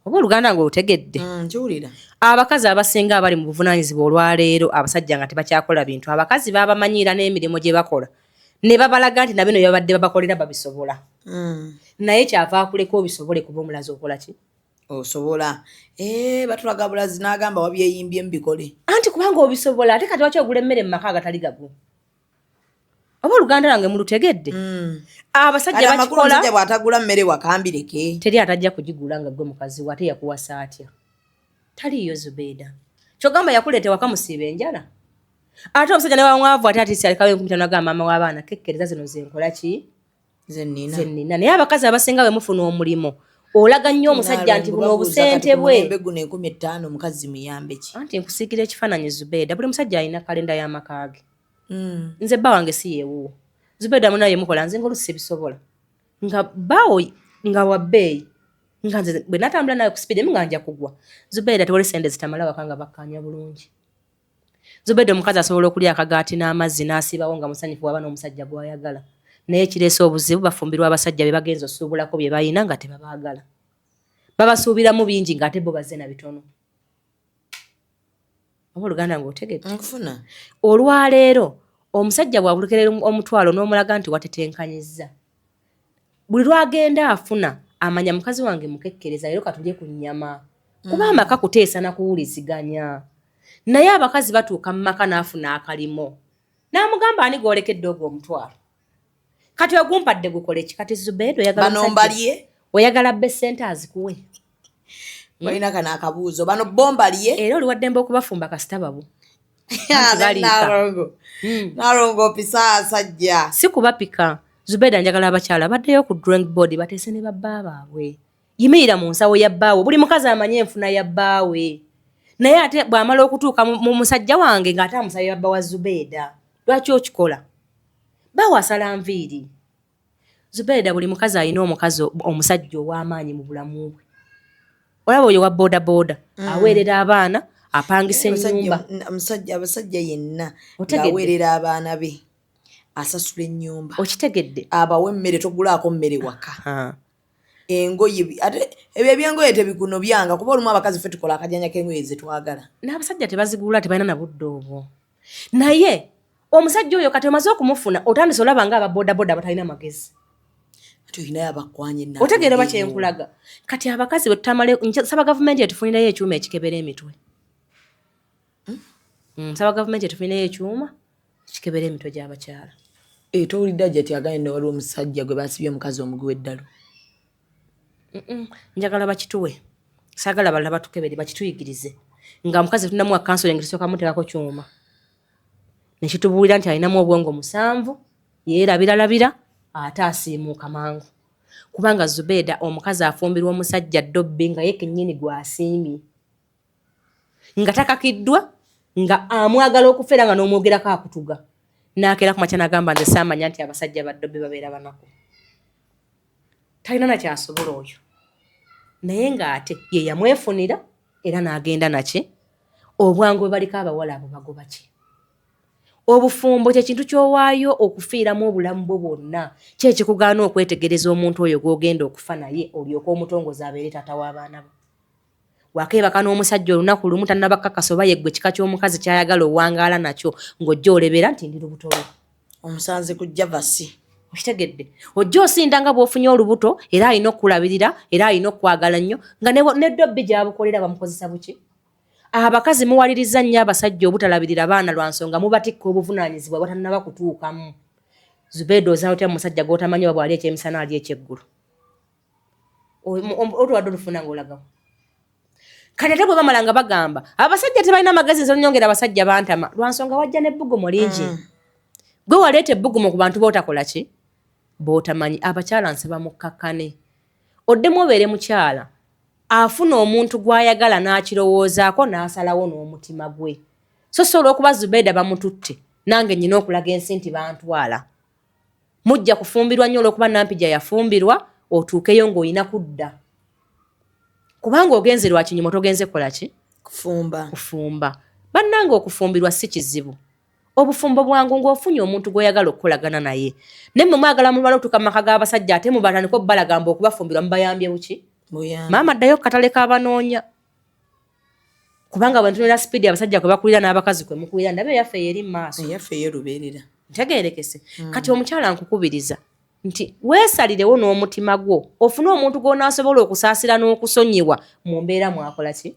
Oba oluganda ng'olutegedde? Nkiwulira. Abakazi abasinga abali mu buvunaanyizibwa olwaleero, abasajja nga tebakyakola bintu, abakazi babamanyiira n'emirimu gye bakola ne babalaga nti nabino byabadde babakolera babisobola. Naye kyava akuleka obisobole, kuba omulazi okola ki? Osobola. Batulaga bulazi n'agamba wabyeyimbye mubikole. Anti kubanga obisobola. Ate kati waki ogula emmere mu maka agatali gago? Oba oluganda lwange mulutegedde? Abasajja Kati amakulu, bakikola. Omusajja bw'atagula mmere wakambireke. Teri atajja kugigula nga gwe mukazi we. Ate yakuwasa atya? Taliiyo Zubeeda. Kyogamba yakuleeta waka musiiba enjala. Ate omusajja ne wamwavu ate atisi alekawo 5,000, agamba maama w'abaana, kekkereza zino zenkola ki? Ze nnina. Ze nnina. Naye abakazi abasinga bwe mufuna omulimu, olaga nnyo omusajja nti buno obusente bwe. Mulembe guno 5,000 omukazi muyambe ki? Anti nkusiigira ekifaananyi, Zubeeda, buli musajja alina kalenda y'amaka ge. Nze bba wange si yeewuwo. Zubeeda, munaye mukola, nze ngaolusi sibisobola, nga bbaawo nga wa bbeeyi, nga nze bwe natambula nawe ku speed emu nga nja kugwa. Zubeeda, tewali sente zitamala waka nga bakkaanya bulungi. Zubeeda, omukazi asobola okulya akagaati n'amazzi n'asiibawo nga musanyufu waba n'omusajja gw'ayagala. Naye kireese obuzibu, bafumbirwa abasajja be bagenza osuubulako bye balina nga tebabaagala, babasuubiramu bingi ng'ate bo bazze na bitono. Oba oluganda ng'otegedde? Nkufuna. Olwaleero omusajja bw'abulekerera omutwalo n'omulaga nti watetenkanyizza, buli lwagenda afuna amanya mukazi wange mukekkereza, leero katulye ku nnyama, kuba amaka kuteesa na kuwuliziganya. Naye abakazi batuuka mu maka n'afuna akalimo n'amugamba, ani gw'olekedde ogwo omutwalo? Kati ogumpadde gukole ki? Kati Zubeeda, oyagala Bano omusajja- mbalye. Oyagala bbe sente azikuwe? Balina kano akabuuzo, bano bo mbalye. Era oli waddembe okubafumba kasita babo. Baliika. Nalongo, Nalongo, opisa asajja. Si kubapika, Zubeeda. Njagala abakyala baddeyo ku drawing board, bateese ne babba baabwe. Yimirira mu nsawo ya bbaawe. Buli mukazi amanye enfuna ya bbaawe, naye ate bw'amala okutuuka mu musajja wange ng'ate amusabye babba wa Zubeeda, lwaki okikola? Bbaawe asala nviiri. Zubeeda, buli mukazi alina omukazi, omusajja ow'amaanyi mu bulamu bwe. Olaba oyo wa boda boda, aweerera abaana, apangisa ennyumba. Omusajja, abasajja yenna Otegedde? ng'aweerera abaana be, asasula ennyumba, Okitegedde? abawa emmere, togulaako mmere waka, Ha. engoye ate ebyo ebyengoye tebikunobyanga, kuba olumu abakazi ffe tukola akajanja k'engoye zetwagala. N'abasajja tebazigula, tebalina na budde obwo. Naye omusajja oyo kati omaze okumufuna, otandise olaba nga ababodaboda batalina magezi. Ate olinayo abakwanya. Otegeera oba kyenkulaga? Kati abakazi bwe tutamale, nsaba gavumenti etufunirayo ekyuma ekikebera emitwe. Nsaba gavumenti etufunirayo ekyuma ekikebera emitwe gy'abakyala. Eh, towulidde ajja ti agambye ne waliwo omusajja gwe basibye omukazi omugwi w'eddalu? Njagala bakituwe, saagala balala batukebere, bakituyigirize nga mukazi tunamuwa counseling, tusooka muteekako kyuma nekitubuulira nti alinamu obwongo 7, yeerabiralabira ate asiimuuka mangu. Kubanga Zubeeda, omukazi afumbirwa omusajja ddobbi nga ye kennyini gw'asiimye, nga takakiddwa, nga amwagala okufeera, nga n'omwogerako akutuga, n'akeera ku makya n'agamba, nze saamanya nti abasajja baddobbi babeera banaku. Talina nakyasobola oyo, naye ng'ate ye yamwefunira era n'agenda naki. Obwangu bwe baliko abawala abo bagoba ki? Obufumbo kyekintu ky'owaayo okufiiramu obulamu bwo bwonna. Kyekikugaana okwetegereza omuntu oyo gw'ogenda okufa naye, olyoke omutongoza abeere taata w'abaana bo? Wakeebaka n'omusajja olunaku lumu, tannabakakasa oba yeggwe kika ky'omukazi ky'ayagala owangaala nakyo, ng'ojja olebera nti ndi lubuto lwe. Omusanze ku javasi. Okitegedde? Ojja osinda nga bw'ofunye olubuto, era alina okukulabirira, era alina okukwagala nnyo, nga neddobbi gy'abukolera bamukozesa buki. Abakazi muwaliriza nnyo abasajja obutalabirira baana lwa nsonga mubatikka obuvunaanyizibwa bwatannaba kutuukamu. Zubeeda, ozaala otya musajja gw'otamanyi oba bw'ali ekyemisana ali ekyeggulo? Otuwadde olufuna ng'olagawo. Kati ate bwe bamala nga bagamba abasajja tebalina magezi, nze onyongera abasajja bantama lwa nsonga wajja n'ebbugumu lingi. Gwe waleeta ebbugumu ku bantu b'otakola ki, b'otamanyi. Abakyala nsaba mukkakkane, oddemu obeere mukyala. Afuna omuntu gw'ayagala n'akirowoozaako n'asalawo n'omutima gwe, so si olw'okuba Zubeeda bamututte nange nyina okulaga ensi nti bantwala. Mujja kufumbirwa nnyo olw'okuba Nampija yafumbirwa, otuukeyo ng'olina kudda kubanga ogenze lwa kinyumo, togenze kukola ki? Kufumba. Kufumba. Bannange, okufumbirwa si kizibu. Obufumbo bwangu ng'ofunye omuntu gw'oyagala okukolagana naye. Naye mmwe mwagala mulwala otuuka mu maka g'abasajja, ate mubatandika obbalagamba okubafumbirwa mubayambye buki? Buyambi. Maama, ddayo ku katale k'abanoonya, kubanga bwe ntunula sipiidi abasajja kwe bakulira n'abakazi kwe mukulira, ndaba eyaffe yeri mu maaso. Eyaffe eyerubeerera. Ntegerekese. Kati omukyala nkukubiriza nti weesalirewo n'omutima gwo, ofune omuntu gw'onaasobola okusaasira n'okusonyiwa mu mbeera mwakola ki.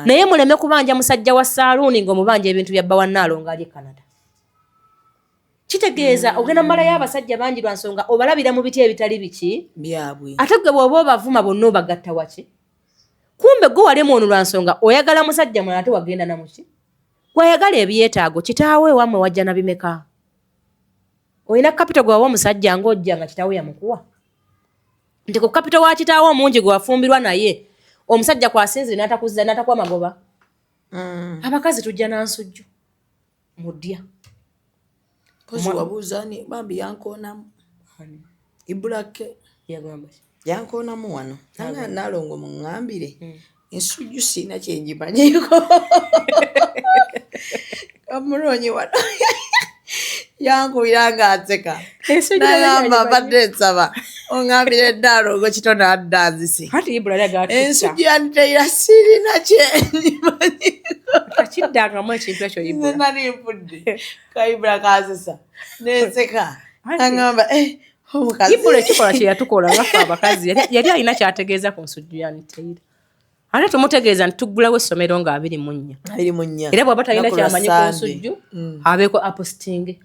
Naye muleme kubanja musajja wa saaluuni ng'omubanja ebintu bya bba wa Naalongo ali e Canada. Kitegeeza ogenda mumalayo abasajja bangi lwa nsonga obalabira mu biti ebitali biki byabwe. Ate gwe bw'oba obavuma bonna obagatta waki? Kumbe gwe walemu ono lwa nsonga oyagala musajja mulala, ate wagenda namuki gwayagala ebyetaago. Kitaawe ewammwe wajja na bimeka? Olina capital gwe wawa omusajja ng'ojja nga kitaawe yamukuwa? Nti ku capital wa kitaawe omungi gwe wafumbirwa naye omusajja kwasinzire n'atakuzza n'atakuwa magoba. Abakazi tujja na nsujju mudya. Mpozi wabuuza ani bambi yankoonamu Ibulake. Yagamba ki? Yankoonamu wano nanga Nalongo muŋŋambire, ensujju siina kyengimanyiiko. Kamunoonye wano, yankubira nga nseka, nagamba mbadde nsaba oŋŋambire Nalongo kitono adda nzise. Anti Ibula yali agala tutta. Ensujju yanditeira sirina kyengimanyiiko. Takiddangamu ekintu ekyo Nze Ibula. nali nfudde, kayibula kansesa nenseka, aŋŋamba, "Eh, omukazi." Ibula ekikolwa kye yatukola nga ffe abakazi, yali alina kyategeeza ku nsujju ya Nteira, ate tumutegeeza nti tuggulawo essomero nga 24. 24. Era bw'aba talina Lunaku lwa kyamanyi ku Sunday. nsujju, abeeko apositinge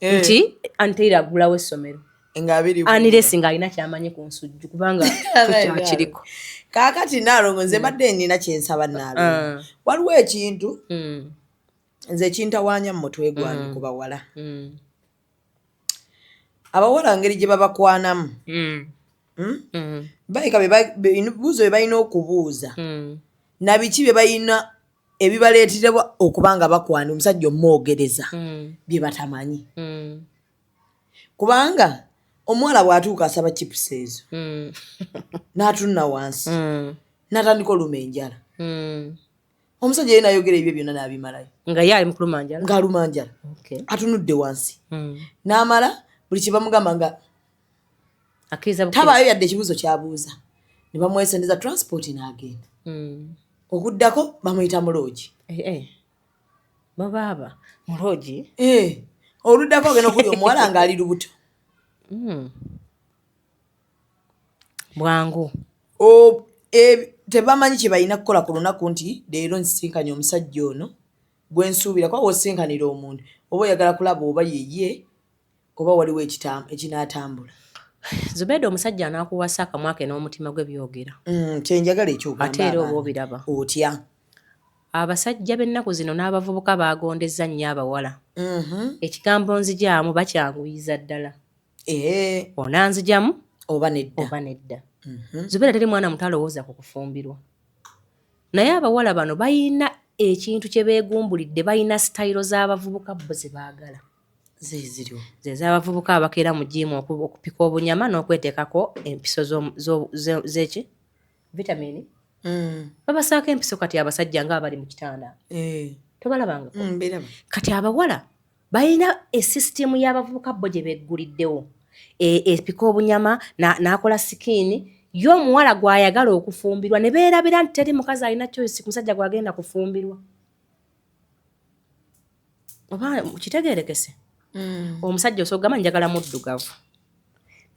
nti Anteira aggulawo essomero Nga 24. Unless ng'alina kyamanyi ku nsujju, kubanga tukyakiriko. Kaakati Naalongo, nze mbadde nina kyensaba Naalongo. Waliwo ekintu nze ekintawaanya mu mutwe gwange ku bawala. Abawala ngeri gye babakwanamu, Baleka bibuuzo bye balina okubuuza na biki bye balina ebibaleeterebwa okuba nga bakwana omusajja omwogereza bye batamanyi, kubanga omuwala bw'atuuka asaba chips ezo, n'atunna wansi, n'atandika oluma enjala, omusajja ye nayogera ebyo byonna n'abimalayo. Nga ye ali mu kuluma njala. Ng'aluma njala, atunudde wansi, n'amala buli kye bamugamba nga Akkiriza bukkiriza. Tabaayo yadde ekibuuzo kyabuuza, ne bamwesendeza transport n'agenda. Okuddako bamuyita mu loogi. Eh, eh. Babaaba mu loogi. Eh, oluddako ogenda okuli omuwala ng'ali lubuto. Bwangu. Tebamanyi kye balina kukola ku lunaku nti leero nsisinkanye omusajja ono gwe nsuubira, kuba w'osisinkanira omuntu oba oyagala kulaba oba yeye oba waliwo ekinaatambula. Zubeeda, omusajja anaakuwasa akamwa ke n'omutima gwe byogera. Kyenjagala ekyogamba Ate era oba abaana. obiraba. Otya? Abasajja b'ennaku zino n'abavubuka baagondezza nnyo abawala. Ekigambo nzijaamu bakyanguyiza ddala. Onanzijamu oba nedda. Oba nedda. Zubeera, teri mwana muto alowooza ku kufumbirwa, naye abawala bano balina ekintu kye beegumbulidde, balina sitayiro z'abavubuka bo ze baagala. Zeziriwo. Ze z'abavubuka abakeera mu gym okupika obunyama n'okweteekako empiso z'eki vitamini. Babasaako empiso. Kati abasajja nga abali mu kitanda tobalabanga? Mbiraba. Kati abawala balina esisitimu y'abavubuka bo gye begguliddewo. Epika obunyama n'akola skin ye omuwala gw'ayagala okufumbirwa, ne beerabira nti teri mukazi alina choice ku musajja gw'agenda kufumbirwa. Oba kitegeerekese? Omusajja osobola okugamba njagala muddugavu,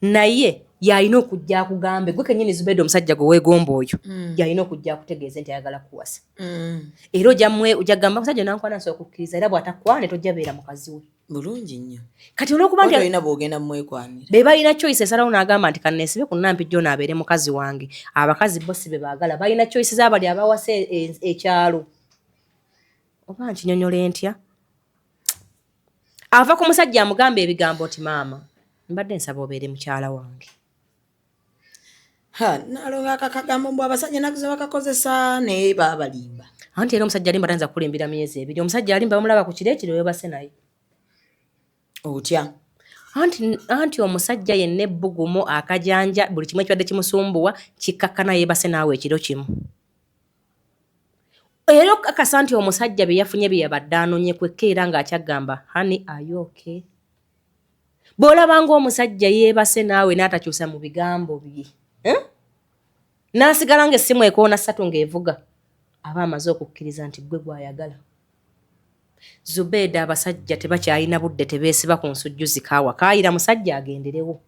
naye yalina okujja akugambe gwe kenyini Zubeda, omusajja gwe weegomba oyo yalina okujja akutegeeze nti ayagala kuwasa. Era ojja kugamba omusajja nankwana nsobola okukkiriza, era bw'atakwane tojja beera mukazi we. Bulungi nnyo. Kati olwokuba nti olina bwogenda mumwekwanira. Be balina choice esalawo n'agamba nti kanneesibe ku Nampijja ono abeere mukazi wange. Abakazi bo si be baagala, balina choice z'abali abawasa ekyalo. Oba nkinyonyola entya? Ava ku musajja amugamba ebigambo nti maama, mbadde nsaba obeere mukyala wange. Ha, nalongo akakagambo mbu abasajja ennaku zino bakakozesa naye babalimba. Anti era omusajja alimba tayinza kukulimbira myezi 2. Omusajja alimba bamulaba ku kiro ekiro webase naye. Otya? Anti omusajja yenna ebbugumu akajanja buli kimu ekibadde kimusumbuwa kikkakkana yeebase naawe ekiro kimu. Era okukakasa nti omusajja bye yafunye bye yabadde anonye kwekka era ng'akyagamba honey, are you okay? Bw'olaba ng'omusajja yeebase naawe n'atakyusa mu bigambo bye, eh? N'asigala ng'essimu ekoona ssatu ng'evuga, aba amaze okukkiriza nti ggwe gw'ayagala. Zubeeda, abasajja tebakyalina budde, tebeesiba ku nsujju zikaawa. Kaayira musajja agenderewo.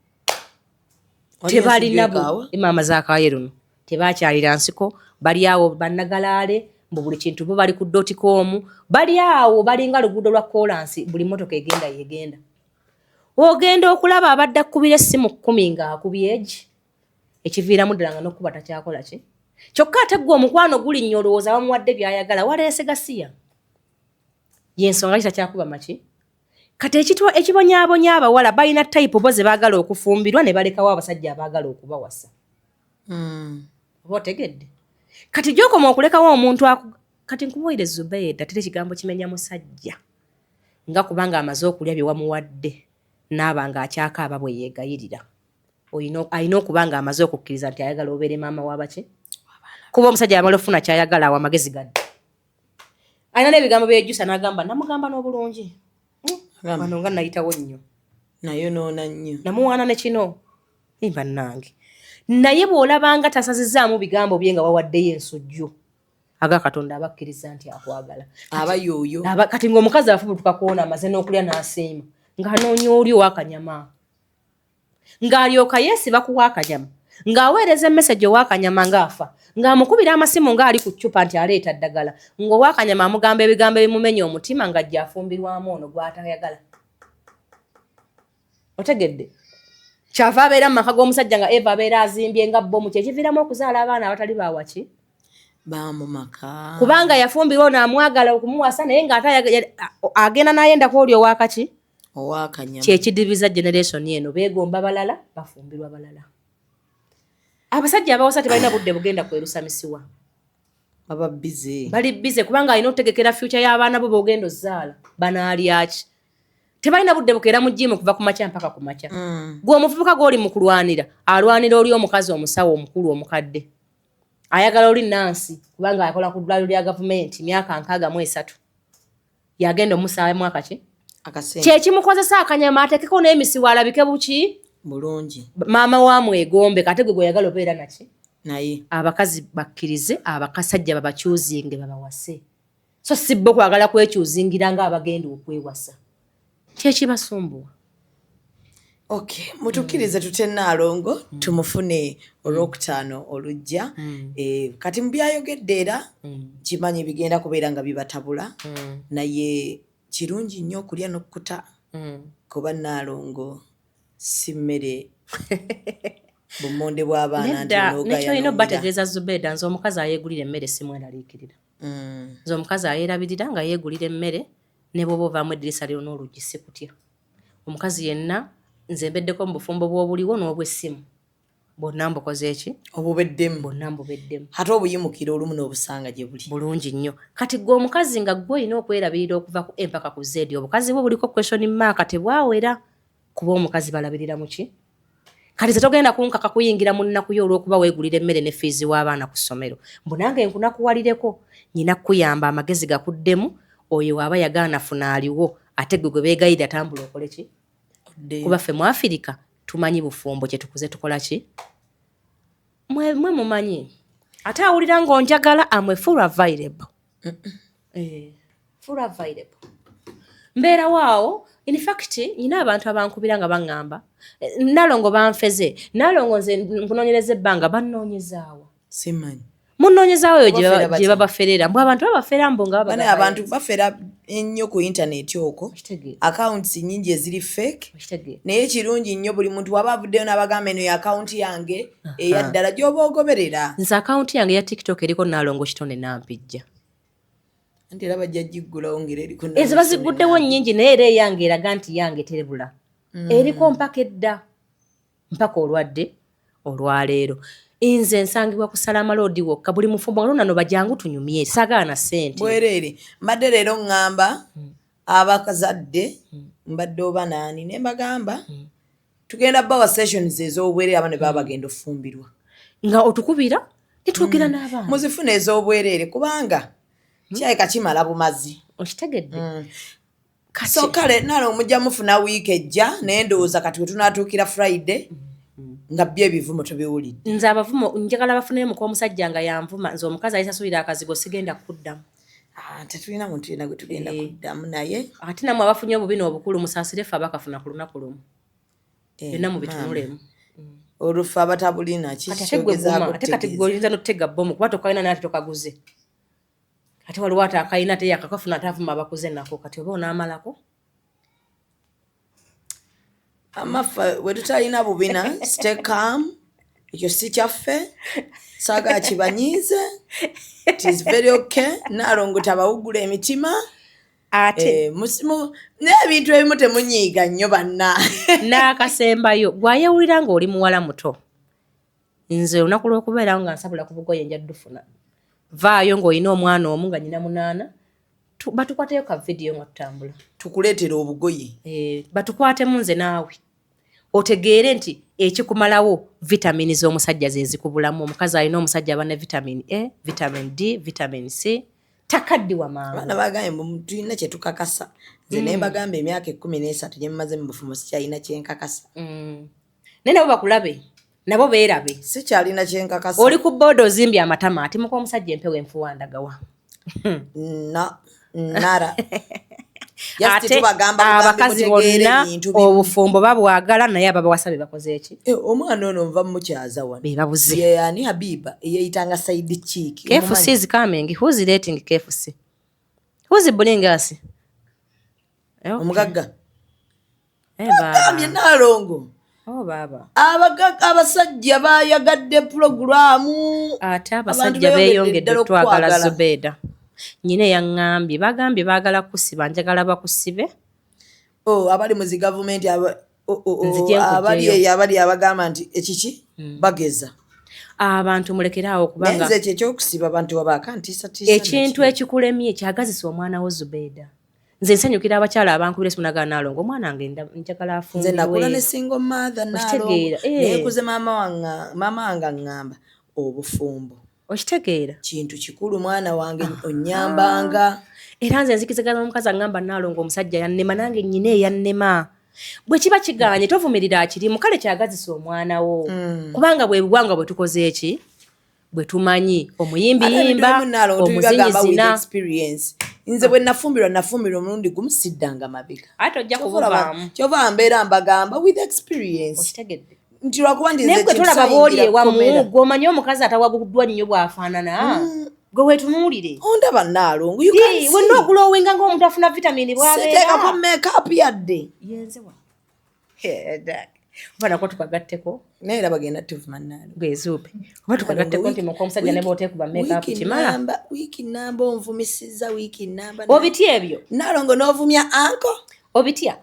Tebalina emaama zakaaye luno tebakyalira nsiko, bali awo bannagalaale mbu buli kintu bo bali ku dot com, bali awo balinga luguudo lwa koolansi, buli motoka egenda yegenda. Ogenda okulaba abadde akkubira essimu 10 ng'akubye egi, ekiviiramu ddala nga n'okkuba takyakola ki. Kyokka ate ggwe omukwano guli nnyo, olowooza bamuwadde by'ayagala, waleese gasiya. Yensonga ki takyakuba maki? Kati ekibonyaabonya abawala balina type bo ze baagala okufumbirwa ne balekawo abasajja abaagala okubawasa. Oba otegedde? Kati gy'okoma okulekawo omuntu kati nkubuulire Zubeeda, teri ekigambo kimenya musajja nga kubanga amaze okulya bye wamuwadde n'aba ng'akyakaaba bwe yeegayirira. Alina okuba ng'amaze okukkiriza nti ayagala obeere maama w'abaki. Kuba omusajja yamala okufuna ky'ayagala awo amagezi gadde. Alina n'ebigambo byejjusa n'agamba namugamba n'obulungi. Wano nga nayitawo nnyo. Nayonoona nnyo. Namuwaana ne kino. Bannange. Naye bw'olabanga tasazizzaamu bigambo bye nga wawaddeyo ensujju, aga Katonda abakkiriza nti akwagala. Aba yooyo. Kati ng'omukazi afubutuka kwona amaze n'okulya n'asiima, ng'anoonya oli ow'akanyama. Ng'alyoka yeesiba ku w'akanyama. Ng'aweereza emesegi ow'akanyama ng'afa. Ng'amukubira amasimu ng'ali ku ccupa nti aleeta ddagala. Ng'ow'akanyama amugamba ebigambo ebimumenya omutima ng'ajja afumbirwamu ono gw'atayagala. Otegedde? Kyava abeera mu maka g'omusajja nga Eva abeera azimbye nga bbomu, kyekiviiramu okuzaala abaana abatali bawaki? Ba mu maka. Kubanga yafumbirwa ono amwagala okumuwasa naye ng'ate agenda n'ayendako oli ow'akaki? Ow'akanyama. Kyekidibiza generation eno, beegomba balala, bafumbirwa balala. Abasajja abawasa tebalina budde bugenda kwerusa misiwa. Baba busy. Bali busy kubanga alina okutegekera future y'abaana bo b'ogenda ozzaala. Banaalya ki? Tebalina budde bukeera mu gym kuva ku makya mpaka ku makya. Gwe omuvubuka gw'oli mu kulwanira, alwanira oli omukazi omusawo omukulu omukadde. Ayagala oli nansi kubanga akola ku ddwaliro lya gavumenti myaka 63. Yagenda omusaawa mwaka ki? Kyekimukozesa akanyama atekeko n'emisiwa alabike buki? Bulungi. Maama wa mwegombe kate gwe gweyagala obeera naki? Naye. Abakazi bakkirize abakasajja babakyuzinge babawase. So si bo kwagala kwekyuzingira ng'abagenda okwewasa. Kyekibasumbuwa. Okay, mutukkirize tute Nnaalongo tumufune olwokutaano olujja. Kati mu byayogedde era kimanyi bigenda kubeera nga bibatabula, naye kirungi nnyo okulya n'okkuta kuba Nnaalongo si mmere bumonde bw'abaana nti Nedda, onoogaya nekyolina n'omira. obbategeeza Zubeeda, nze omukazi ayeegulira emmere simweraliikirira. Nze omukazi ayeerabirira nga yeegulira emmere ne bw'oba ovaamu eddirisa lyonna oluggi sikutya. Omukazi yenna nze mbeddeko mu bufumbo bw'obuliwo n'obw'essimu. Bwonna mbukoze eki? Obubeddemu. Bwonna mbubeddemu. Ate obuyimukira olumu n'obusanga gye buli. Bulungi nnyo. Kati ggwe omukazi nga ggwe olina okwerabirira okuva ku A mpaka ku Z, obukazi bwo buliko question mark tebwawera kuba omukazi balabirira mu ki? Kati ze togenda kunkaka kuyingira mu nnaku yo olw'okuba weegulira emmere ne fiizi w'abaana ku ssomero. Mbu nange nkunakuwalireko, nnina kukuyamba amagezi gakuddemu, oyo aba yagaana funa aliwo, ate ggwe gwe beegayirira tambula okole ki? Kuba ffe mu Afirika tumanyi bufumbo kye tukuze tukola ki? Mwe mumanyi. Ate awulira ng'onjagala amwe full available. Full available. Mbeerawo awo, in fact nyina abantu abankubira nga baŋŋamba Nalongo banfeze, Nalongo nze nkunoonyereza ebbanga, bannoonyezaawa. Simanyi. Munoonyezaawo eyo Bafera batya? gye babaferera. Mbu abantu babafera mbu nga Bane babagamba abantu bafera ennyo ku internet okwo. Okitegeera. Accounts nnyingi eziri fake. Okitegeera. Naye kirungi nnyo buli muntu waba avuddeyo n'abagamba eno ye akawunti yange eya ddala gy'oba ogoberera. Nze akawunti yange ya TikTok eriko Nalongo Kitone Nampijja. Anti era bajja giggulawo ng'era eriko Ezo baziguddewo nnyingi naye era eyange eraga nti yange terebula. Eriko mpaka edda. Mpaka olwadde. Olwaleero nze nsangibwa ku Salama Road wokka. Buli mufumbo nga lunano bajangu tunyumye, saagala na ssente. Bwereere. Mbadde leero ŋŋamba abakazadde, mbadde oba naani, ne mbagamba tugenda bawa sessions ez'obwereere abaana baba bagenda ofumbirwa. Nga otukubira netwogera n'abaana. Muzifuna ez'obwereere kubanga kirabika kimala bumazi. Okitegedde? So kale nalo mujja mufuna wiiki ejja, naye ndowooza kati we tunaatuukira Friday nga byo ebivumo tubiwulidde. Nze abavumo njagala bafuneyo muka omusajja nga yanvuma. Nze omukazi alisasulira akazigo sigenda kuddamu. Ah, tetulina muntu yenna gwe tugenda kuddamu, naye Ate nammwe abafunye obubi n'obukulu, musaasire ffe abakafuna ku lunaku lumu. Byonna mubitunulemu. Olufu abatabulina. Kati ate gwe guma, ate kati gwe oyinza n'otutega bbomu kuba tokalina naye ate tokaguze. Ate waliwo ate akalina ate yakakafuna ate avuma abakuze nako. Kati oba onaamalako. Amaffe we tutalina bubina, stay calm. Ekyo si kyaffe, saagala kibanyiize. It is very okay. Naalongo tabawugula emitima. Ate n'ebintu ebimu temunyiiga nnyo banna. N'akasembayo, gwayewulira ng'oli muwala muto, nze olunaku lw'okubeerawo nga nsabula ku bugoye nja ddufuna. Vaayo ng'olina omwana omu nga nyina munaana, batukwateyo ka vidiyo nga tutambula. Tukuleetera obugoye. Batukwatemu nze naawe, otegeere nti ekikumalawo vitamini z'omusajja ze zikubulamu. Omukazi alina omusajja aba ne vitamin A, vitamin D, vitamin C, takaddiwa mangu. Abaana bagambye mbu tulina kye tukakasa. Nze naye bagamba emyaka 13 gye mmaze mu bufumbo sikyalina kyenkakasa. Naye nabo bakulabe, nabo beerabe. Sikyalina kyenkakasa. Oli ku booda ozimbye amatama, ati muka omusajja empewo enfuwa ndagawa. Na nara. Just Ate tubagamba bugambi abakazi mutegeere bonna ebintu bimu. Obufumbo babwagala, naye ababawasa be bakoze eki? Omwana ono nva mukyaza wano. Be babuze. Ye ani Habiba eyeyitanga side chick? KFC is coming. Who's rating KFC? Who's bullying us? Okay. Omugagga. Baba. Agambye Naalongo. Oh, baba. Abasajja bayagadde pulogulaamu. Ate Abantu abasajja beeyongedde beeyongedde ddala otwagala. okukwagala. Zubeeda nyina eyaŋŋambye, bagambye baagala kusiba, njagala bakusibe. Oh, abali mu zi gavumenti oh, Nzije nkugyeyo. abali eyo, abali abagamba nti ekiki bageza. Abantu mulekeraawo Naye kubanga nze ekyo ekyokusiba abantu wabakantiisatiisa. Ekintu ekikulemye kyagazisa omwana wo. Zubeeda, nze nsanyukira abakyala abankubira esimu nagala, "Naalongo, omwana wange njagala Nze nakula ne afumbirwe." single mother. Okitegeera, Naalongo, eh. nekuze maama wange aŋŋamba obufumbo Okitegeera? kintu kikulu, mwana wange, onyambanga. Era nze nzikiziganya omukazi aŋŋamba, "Naalongo, omusajja yannema," nange nnyina eyannema. Bwe kiba kiganye tovumirira akirimu, kale kyagazisa omwana wo, kubanga bwe buwangwa bwe tukoze eki bwe tumanyi. Omuyimbi Ate ebintu yimba, ebimu Naalongo omuzinyi tubibagamba with zina. experience. Nze bwe nafumbirwa omulundi gumu, siddanga mabega. Ate ojja kubuvaamu. Kyova mbeera mbagamba with experience. Okitegedde? Nti lwakuba nti Naye nze gwe kintu tolaba bw'oli sayingira ewamu kkomera. gw'omanyi omukazi atawaguddwa nnyo bw'afaanana, gwe weetunuulire. Ondaba Naalongo, you can see. Wenna ogulowinga ng'omuntu afuna vitamini Siteekako bw'abeera. makeup yadde. Yenze wa oba nako tukagatteko. Naye era bagenda tuvuma, Naalongo. Gwezuupe oba tukagatteko nti muka omusajja ne bw'oteekuba makeup kimala. Wiiki namba onvumisiza wiiki namba. Obitya ebyo? Naalongo n'ovumya anko. Obitya?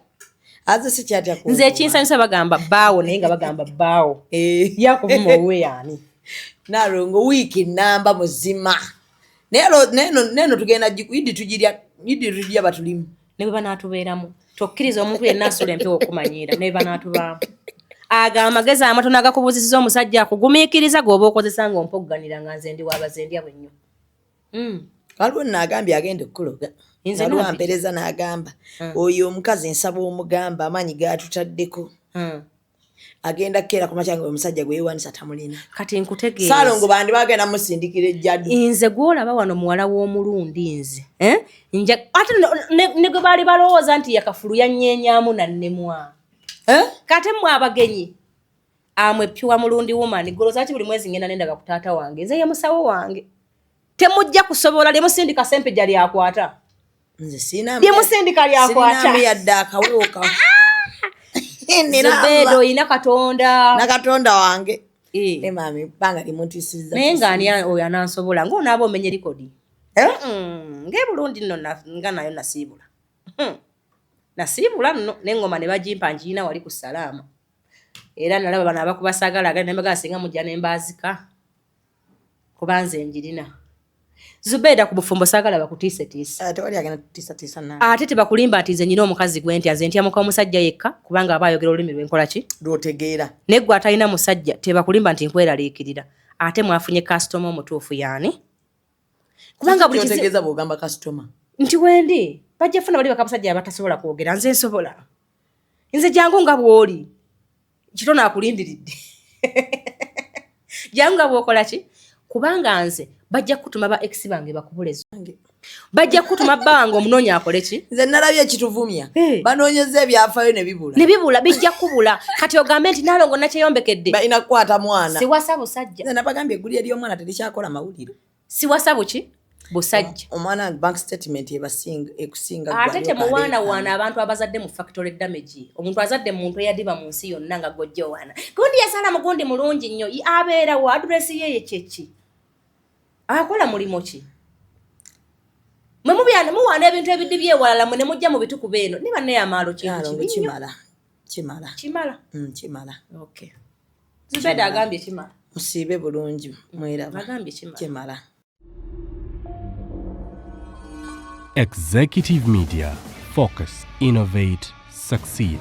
Aze sikyatya kunvuma. Nze ekinsanyusa bagamba bbaawo, naye nga bagamba bbaawo yakuvuma owuwe yaani? Naalongo, wiiki namba muzima. Naye neno tugenda idi tugirya, idi tugirya batulimu. Ne bwe banaatubeeramu, tokkiriza omuntu yenna asula empewo okumanyiira. Ne bwe banaatubaamu, ago amagezi amatono agakubuuzisiza omusajja akugumiikiriza g'oba okozesa ng'ompogganira nga nze ndi wabaze ndya bwe nnyo. Waliwo naagambye agenda okukuloga. Nze Waliwo nampi. ampereza n'agamba oyo omukazi nsaba omugamba amaanyi g'atutaddeko, agenda kukeera ku makya nga omusajja gwe yeewanisa tamulina. Kati nkutegeeza. Saalongo bandi bagenda musindikira ejjadu. Nze gwolaba wano muwala w'omulundi nze, eh? Ate ne gwe baali balowooza nti yakafulu yannyenyamu nannemwa. Eh? Kate mmwe abagenyi amwe pure mulundi woman, golooza ki buli mwezi ngenda nendaga ku taata wange? Nze ye musawo wange, temujja kusobola lyemusindika sempejja lyakwata. Nze sirina Lyemusindika lyakwata. Sirinamu yadde akawewo ka Zubeeda, oyina Katonda. Na Katonda wange. Eh. Ne maami ebbanga limuntiisizza. Naye ng'ani oyo anansobola ng'onaaba omenye likodi? Eh? Ng'ebulundi nno nga nayo nasiibula. Nasiibula nno n'eŋŋoma ne bagimpa ngiina wali ku salaama. Era nalaba bano abakuba saagala agenda nembagaa singa mujja nembaazika kuba nze njirina. Zubeeda, ku bufumbo saagala bakutiisetiise. Ah, tewali agenda tutiisatiisa nange. Ate tebakulimba nti nze nyina omukazi gwe ntya. Nze ntya muka omusajja yekka, kubanga aba ayogera olulimi lwenkola ki? Lwotegeera. Naye gwe atalina musajja, tebakulimba nti nkweraliikirira. Ate mwafunye kasitoma omutuufu yaani? Kubanga buli kyotegeeza bw'ogamba kasitoma? Nti wendi bajja funa bali bakabasajja abatasobola kwogera. Nze nsobola, nze jangu nga bw'oli, kitono akulindiridde, jangu nga bw'okola ki, kubanga nze bajja kukutuma ba ex bange bakubulezo, bajja kukutuma bba wange omunoonya akole ki. Nze nalabye ekituvumya, banoonyeza ebyafaayo ne bibula. Ne bibula, bijja kubula. Kati ogambe nti Naalongo nakyeyombekedde. Balina kukwata mwana. Siwasa busajja. Nze nabagambye eggulire ly'omwana terikyakola mawulire. Siwasa buki? Busajja. Omwana bank statement ebasinga, ekusinga. Ate temuwaanawaana abantu abazadde mu factory damage. Omuntu azadde muntu eyadiba mu nsi yonna nga gojja owaana gundi yasala mugundi mulungi nnyo. Abeera wa address ye ye kyeki? Akola mulimu ki? Mwe mubyana muwaana ebintu ebidibye ewalala, mwe ne mujja mu bitukuba eno ne banne amaalo kintu Nalongo, kibi nnyo. Kimala, kimala. Kimala. Kimala. Okay, Zubeda agambye kimala. Musiibe bulungi, mweraba. Agambye kimala. Kimala. Executive Media. Focus, innovate, succeed.